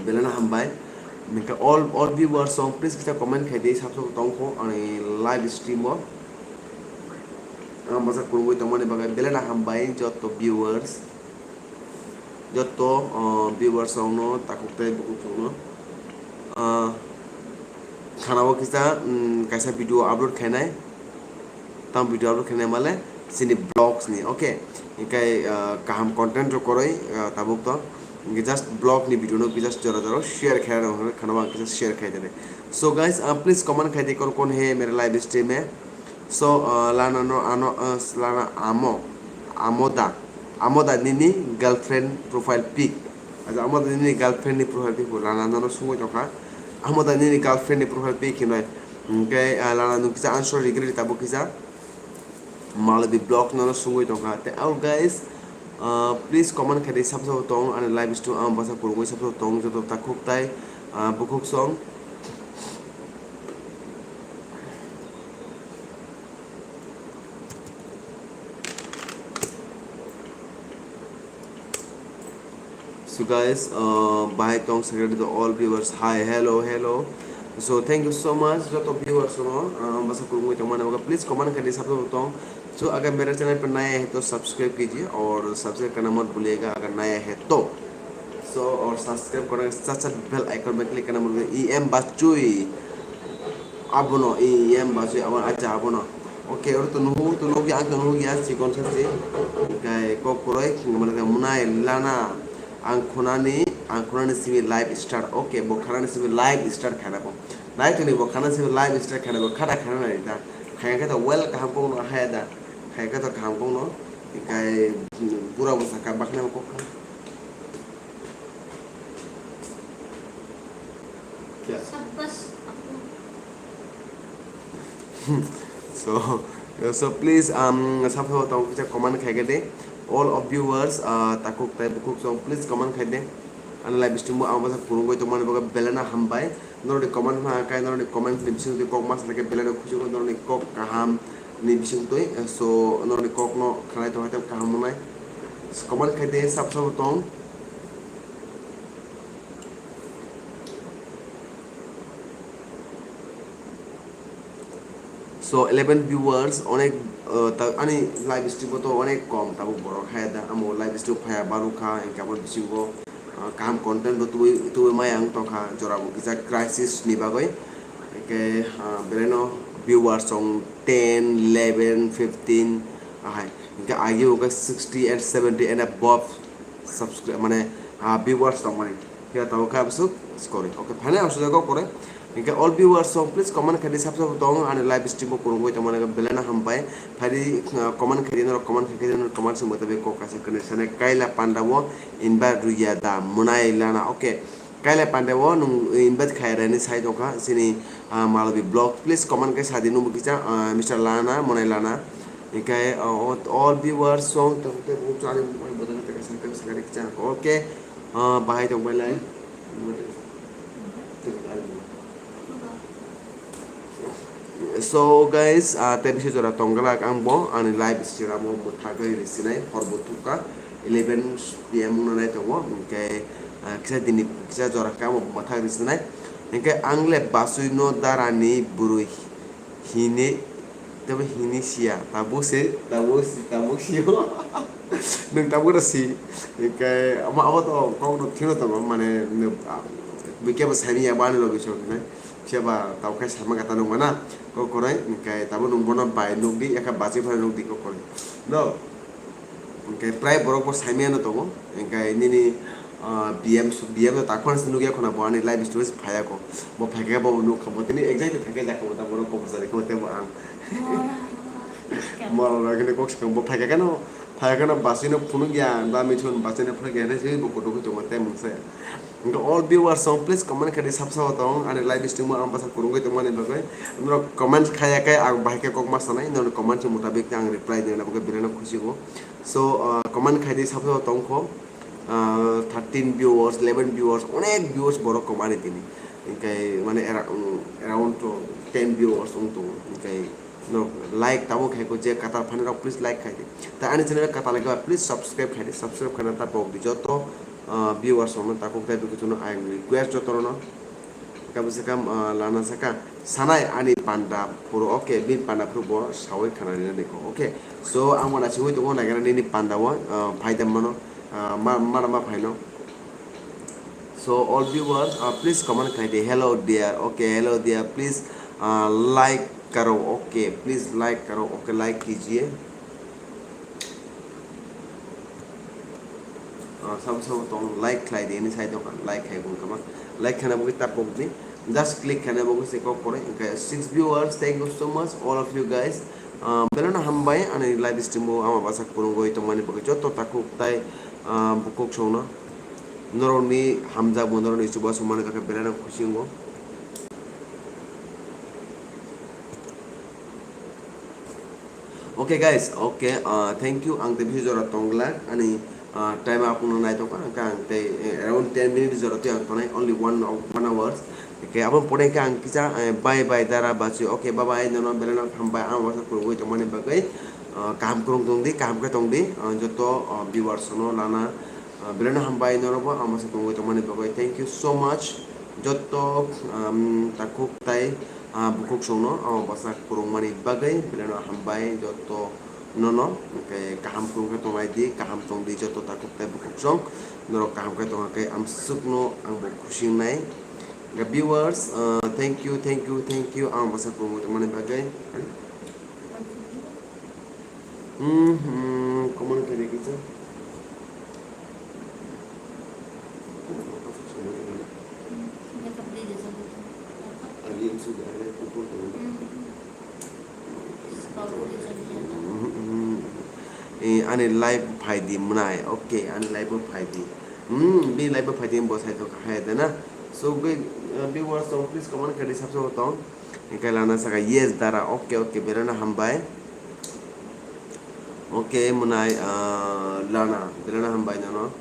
Belai no hambai. Hinkhe all, all viewers rok please kisa comment khai di, sab sab tongkho ani live stream o. Ang bwsa khulumwi tongmani bagwi belai no hambai joto viewers. Joto, uh, viewers rokno takhuk tei bukhuk rokno. Uh, khana o kisa, um, kaisa video upload khainai. Tamo video upload khainai male chini vlogs ni, okay? Hinkhe, ah, kaham content rok koroi, ah, tabuk to. Hinkhe just vlog ni video no just jora jora share khai rok khana ang kisa share khai tene. So guys, ah, please comment khai di kon kon he mere live stream e. So, ah, lana no ano, ah, lana amo, amo da, amo da nini girlfriend profile pic. Aja amo da nini girlfriend ni profile pic bo lana no sungwi tongkha. Amo da nini girlfriend ni profile pic hinoi. Hinkhe, ah, lana no kisa answer regret tabuk kisa. Malvi vlog no sungwi tongkha. Tei, oh, guys, uh, please comment khai di, sab sabo tong ani live stream ang bwsa khulumwi sab sabo tong joto takhuk tai, uh, bukhuk song. So guys, uh, bahai tong secretary to all viewers. Hi, hello, hello. So thank you so much joto viewers no, uh, bwsa khulumwi tongmani bagwi. Please comment khai di sab sabo tong. So agar mere channel pe naya hai to subscribe kijiye aur subscribe karna mat bhuliega agar naya hai to. So aur subscribe karna sat sat bell icon pe click karna mat bhuliega. E M Bachui. Abono, e, em ba se, abo, acha, abono. Okay, oro to nuhu, to nuhu, ang to nuhu ya, chikon sa se. Kai kok koroi, mane ka munai lana, ang khunani, ang khunani simi live start. Okay, bo khanani simi live start khana bo. Nai tuni bo khana simi live start khana bo, khada khana nai ta. Khaya ka to well kaham kong no haya da. Khaya ka to kaham kong no. Kai pura bo saka bakna kok. So, so please, um, sabo tong kisa comment khai khe de. All of viewers, uh, takhuk tai bukhuk song, please comment khai de. Ani live stream o ang bwsa khulumwi tongmani bagwi belai no hambai. Norokni comment ma kai, norokni comment ni bising twi kok ma sa khe belai no khusi kho, norokni kok kaham ni bising twi. So norokni kok no khnai tong khe kaham wngnai. Comment khai de, sab sabo tong. So eleven viewers, onek, uh, ta-, ani live stream o to onek kom, tabuk borok hai da, amo live stream phaya baru kha, hinkhe abo bisingo, uh, kaham content bo tubui, tubui maya wng tongkha, jora bo kisa crisis ni bagwi, hinkhe, uh, belai no viewers song ten, eleven, fifteen, ahai, hinkhe agi bo khe sixty and seventy and above subscribe, mane, uh, viewers tongmani. Khe tabuk khe abasuk scoring. Okay, final ang sujak kok kore. Hinkhe all viewers song please comment khai di, sab sabo tong ani live stream o khulumwi tongmani belai no hambai. Phai di, uh, comment khai di, norok comment khai di, norok comment song bwtabi kok kaisa kwnwi sanai Kaila Panda o invite rwya da, mwnai lana. Okay. Kaila Panda o nwng invite khai rani sai tongkha chini, uh, Malvi vlog. Please comment khai sa di, nwng bo kisa, uh, Mister Lana, mwnai lana. Hinkhe, uh, all viewers song tong te bo chani bo kaisa kisa. Okay. Ah, bahai tong bai lai. So guys, ah, tei bisi jora tong glak ang bo ani live Instagram o mwthagwi risinai hor bo thukha eleven P M wngna nai tongo, hinkhe, ah, kisa dini kisa jora khe ang bo mwthak risinai, hinkhe ang le basui no dara ni bwrwi hini, tei bo hini siya, tabuk se, tabuk se, tabuk sio. Nwng tabuk no si, hinkhe amo, abo to kok no thino tongo, mane, nwng, ah, bikhe bo saimanya bo ani logi song hinai. Phiya ba tabuk khe saima kata nung mana, kok korai, hinkhe tabuk nwng bono bai nukdi, yakha bachwi phano nukdi kok korai. No? Hinkhe prai borok bo saimanya no tongo, hinkhe nini, Ah, B M su-, B M no takhwna se nukya khuna bo ani live stream phaya ko. Bo phaikha bo nukha bo tini exactly thaikha jakha bo ta borok kok jani kho tebo ang. Mora rok kini kok sikang bo phaikha kano, phaikha kano basino phunukya, ba mithun basino phunukya hinwi se bo kutuk kutuk temo temo se. All viewers song please comment khaidi sab sabo tong ani live stream o ang basa kurungwi tongmani bagwi. Norok comment khaya khe ang bahai khe kok ma sanai, norok comment mutabik ang reply dina bagwi belai no khusi go. So, ah, comment khaidi sab sabo tong kho. Ah, thirteen viewers, eleven viewers, onek viewers borok kom ani tini. Hinkhe mane era-, um, around to ten viewers wng tongo. Hinkhe no like tamo khai ko je katal phani rok please like khai di. Ta ani channel katal khe please subscribe khai di. Subscribe khaina ta pok di joto, ah, viewers rok no ta kok tai dukhi chuno I request joto no. Kabo se kam, ah, lana saka sanai ani panda phuru, okay, bini panda phuru bo sawi khana rina niko, okay. So ang wana siwi tongo naigana nini panda o, ah, phaidam mano, ah, ma, mana ma phaino. So all viewers, ah, please comment khai di, "Hello dear," okay, "Hello dear," please, ah, like karo, okay, please like karo, okay, like kijiye. Ah, sabo sabo tong like khlai di, ini side o like khai bung kama. Like khana bugui tapok di. Just click khana bugui se kok kore. Hinkhe six viewers, thank you so much all of you guys. Ah, belano hambai ani live stream o ama basa kurungoi tongmani bagwi joto takhuk tai, ah, bukhuk songno. Norokni hamjakbo norokni chubachu mani khe belano khusi wngo. Okay guys, okay, uh, thank you. Ang tei bisi jora tongla ani, uh, time apungno naitokha, hwnkhe ang tei, eh, around ten minutes jora tei ang tonai, only one, one hours. Okay, abo pore khe ang kisa, eh, bye bye dara bachi. Okay, bye bye, nono belai no hambai ang wasa kurugwi tongmani bagwi, uh, kaham kurung tongdi, kaham khe tongdi, uh, joto, uh, viewers no lana, uh, belai no hambai norokbo ang wasa kurugwi tongmani bagwi. Thank you so much, joto, um, takhuk tai, ah, bukhuk songno, ah, bwsa kwrwngmani bagwi belai no hambai joto nono, hwnkhe kaham kwrwng khe tongnai di, kaham tong di joto takhuk tai bukhuk song, norok kaham khe tongkha khe amswkno ang bo khusi wngnai. Hwnkhe viewers, ah, thank you, thank you, thank you, ang bwsa kwrwngwi tongmani bagwi. Hmm, hmm, comment khe rikisa. Hmm, hmm. Eh, ani live phai di mwnai. Okay, ani live phai di. Hmm, bi live phai di bo sai to khai da na. So, be, uh, viewers, so please comment khe di subscribe tong. Hingke lana saka, "Yes, dara." Okay, okay, belai no hambai. Okay, mwnai, ah, lana, belai no hambai nono.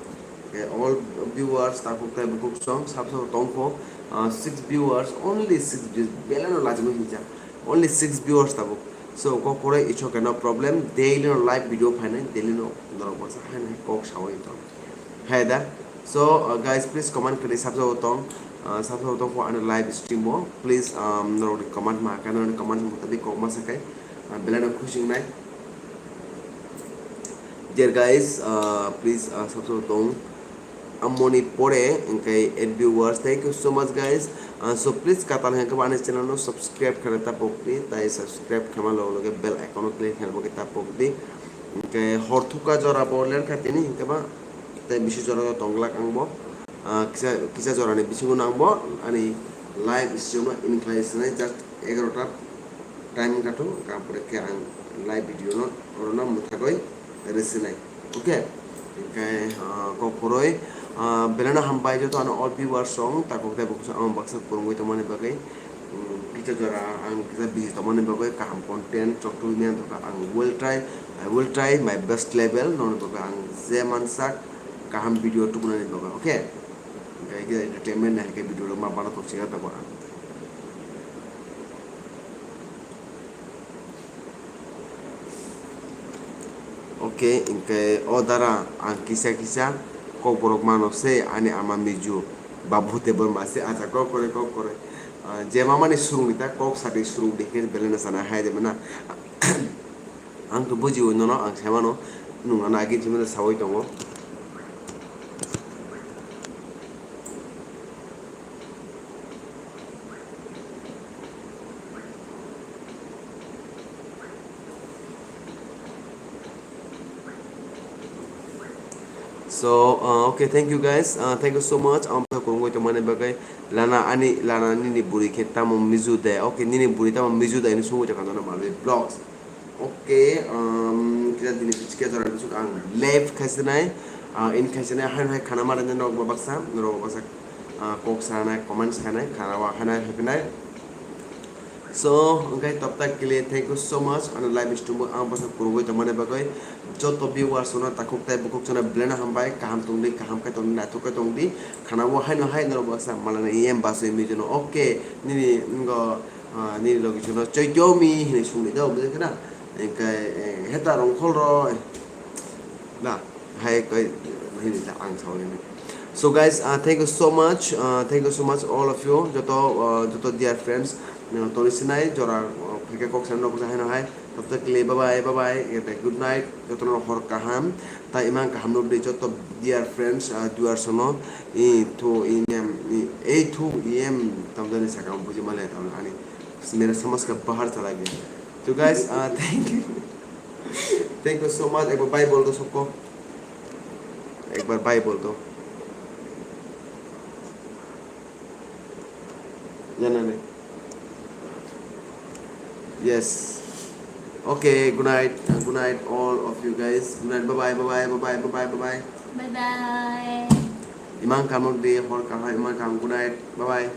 Okay, all viewers, takhuk tai bukhuk song, sab sabo tongkho, ah, six viewers, only six views, belai no lajimani hinjak. Only six viewers tabuk. So, kok pore, it's okay, no problem. Daily no live video phainai, daily no norok bwsa hainai kok sawi tong. Hai da. So, uh, guys, please comment khe di, sabjabo tong, uh, sabjabo tong kho ani live stream o. Please, um, norok ni comment ma khe, norok ni comment mutabik kok ma sakai, uh, belai no khusi wngnai. Dear guys, uh, please, uh, sabjabo tong. Amoni pore, hingke eight viewers. Thank you so much, guys. Uh, so please, katal hingke ani channel no subscribe khana tapok di, tai subscribe khama loge loge bell icon o click khana bo khe tapok di. Hingke hor thuka jora bo ler kha tini, hingke ba tei bisi jora no tong glak ang bo. Ah, kisa, kisa jora ni bisingo no ang bo ani live stream no in khlai sinai, just egarota time wngkha thung, hingkha pore khe ang live video no oro no mwthagwi rw sinai. Okay, hingkhe, ah, kok kwrwi, ah, belai no hambai joto ano all viewers rok, takhuk tei bukhuk ang baksa kwrwngwi tongmani bagwi. Hmm, kisa jora ang kisa busy tongmani bagwi kaham content chok tubui maya wngkha. Ang will try, I will try my best level, noni bagwi ang je mansak kaham video tubunani bagwi, okay? Hingkhe kisa entertainment ni hai khe video rok ma bana tong singa tabuk ang. Okay, hingkhe o dara ang kisa kisa kokborok mano se ani ama miju babu tei borma se acha kok kore kok kore. Ah, je mamani surung ni ta kok sadi surung di khe belai no sana hai de mana. Ang to bujiwi nono ang sai mano nwng ano agin simi sawi tongo. So So, uh, okay, thank you guys. Uh, thank you so much. Ang bwsa kurungwi tongmani bagwi lana ani, lana nini buri khe tamo miju de. Okay, nini buri tamo miju de, ini sungwi tongkha nono malwi vlogs. Okay, um, kisa dini bichike jora bisuk ang live khaisinai. Uh, in khaisinai, hai hai khana mara norok baksa, norok baksa, uh, kok sanai, comments khanai, khana wa khanai, happinai. So, okay, top tak kile, thank you so much. Ano live stream ang bwsa kurungwi tongmani bagwi. Joto viewers no takhuk tai bukhuk chana belena hambai, kaham tongdi, kaham khe tongdi, naithok khe tongdi. Khana wo haino hai norok baksa malana E M baswi mijuno. Okay, nini ngo, ah, nini logi chuno choityomi hinwi sungni do, bujai khana. Engkai, eh, heta rongkhol ro. Na, hai kai hinwi ta ang sawi ni. So guys, uh, thank you so much. Uh, thank you so much all of you. Joto, uh, joto dear friends, uh, toni sinai jora, uh, pheke kok sanai nok hai no hai. Tabta kile bye bye, bye bye. Good night. Joto no hor kaham. Ta imang kaham no bri joto dear friends, uh, duar sono. I thu i nem, i, ei thu i em tamjani sakam buji male tamjani. Mere samaj ka bahar chala gaya. So guys, uh, thank you. Thank you so much. Ek bar bye bol do sabko. Ek bar bye bol do. Jana nahi. Yes. Okay, good night. Uh, good night all of you guys. Good night. Bye bye, bye bye, bye bye, bye bye, bye bye. Bye bye. Imang kamok de, hor kaham, imang kam. Good night. Bye bye.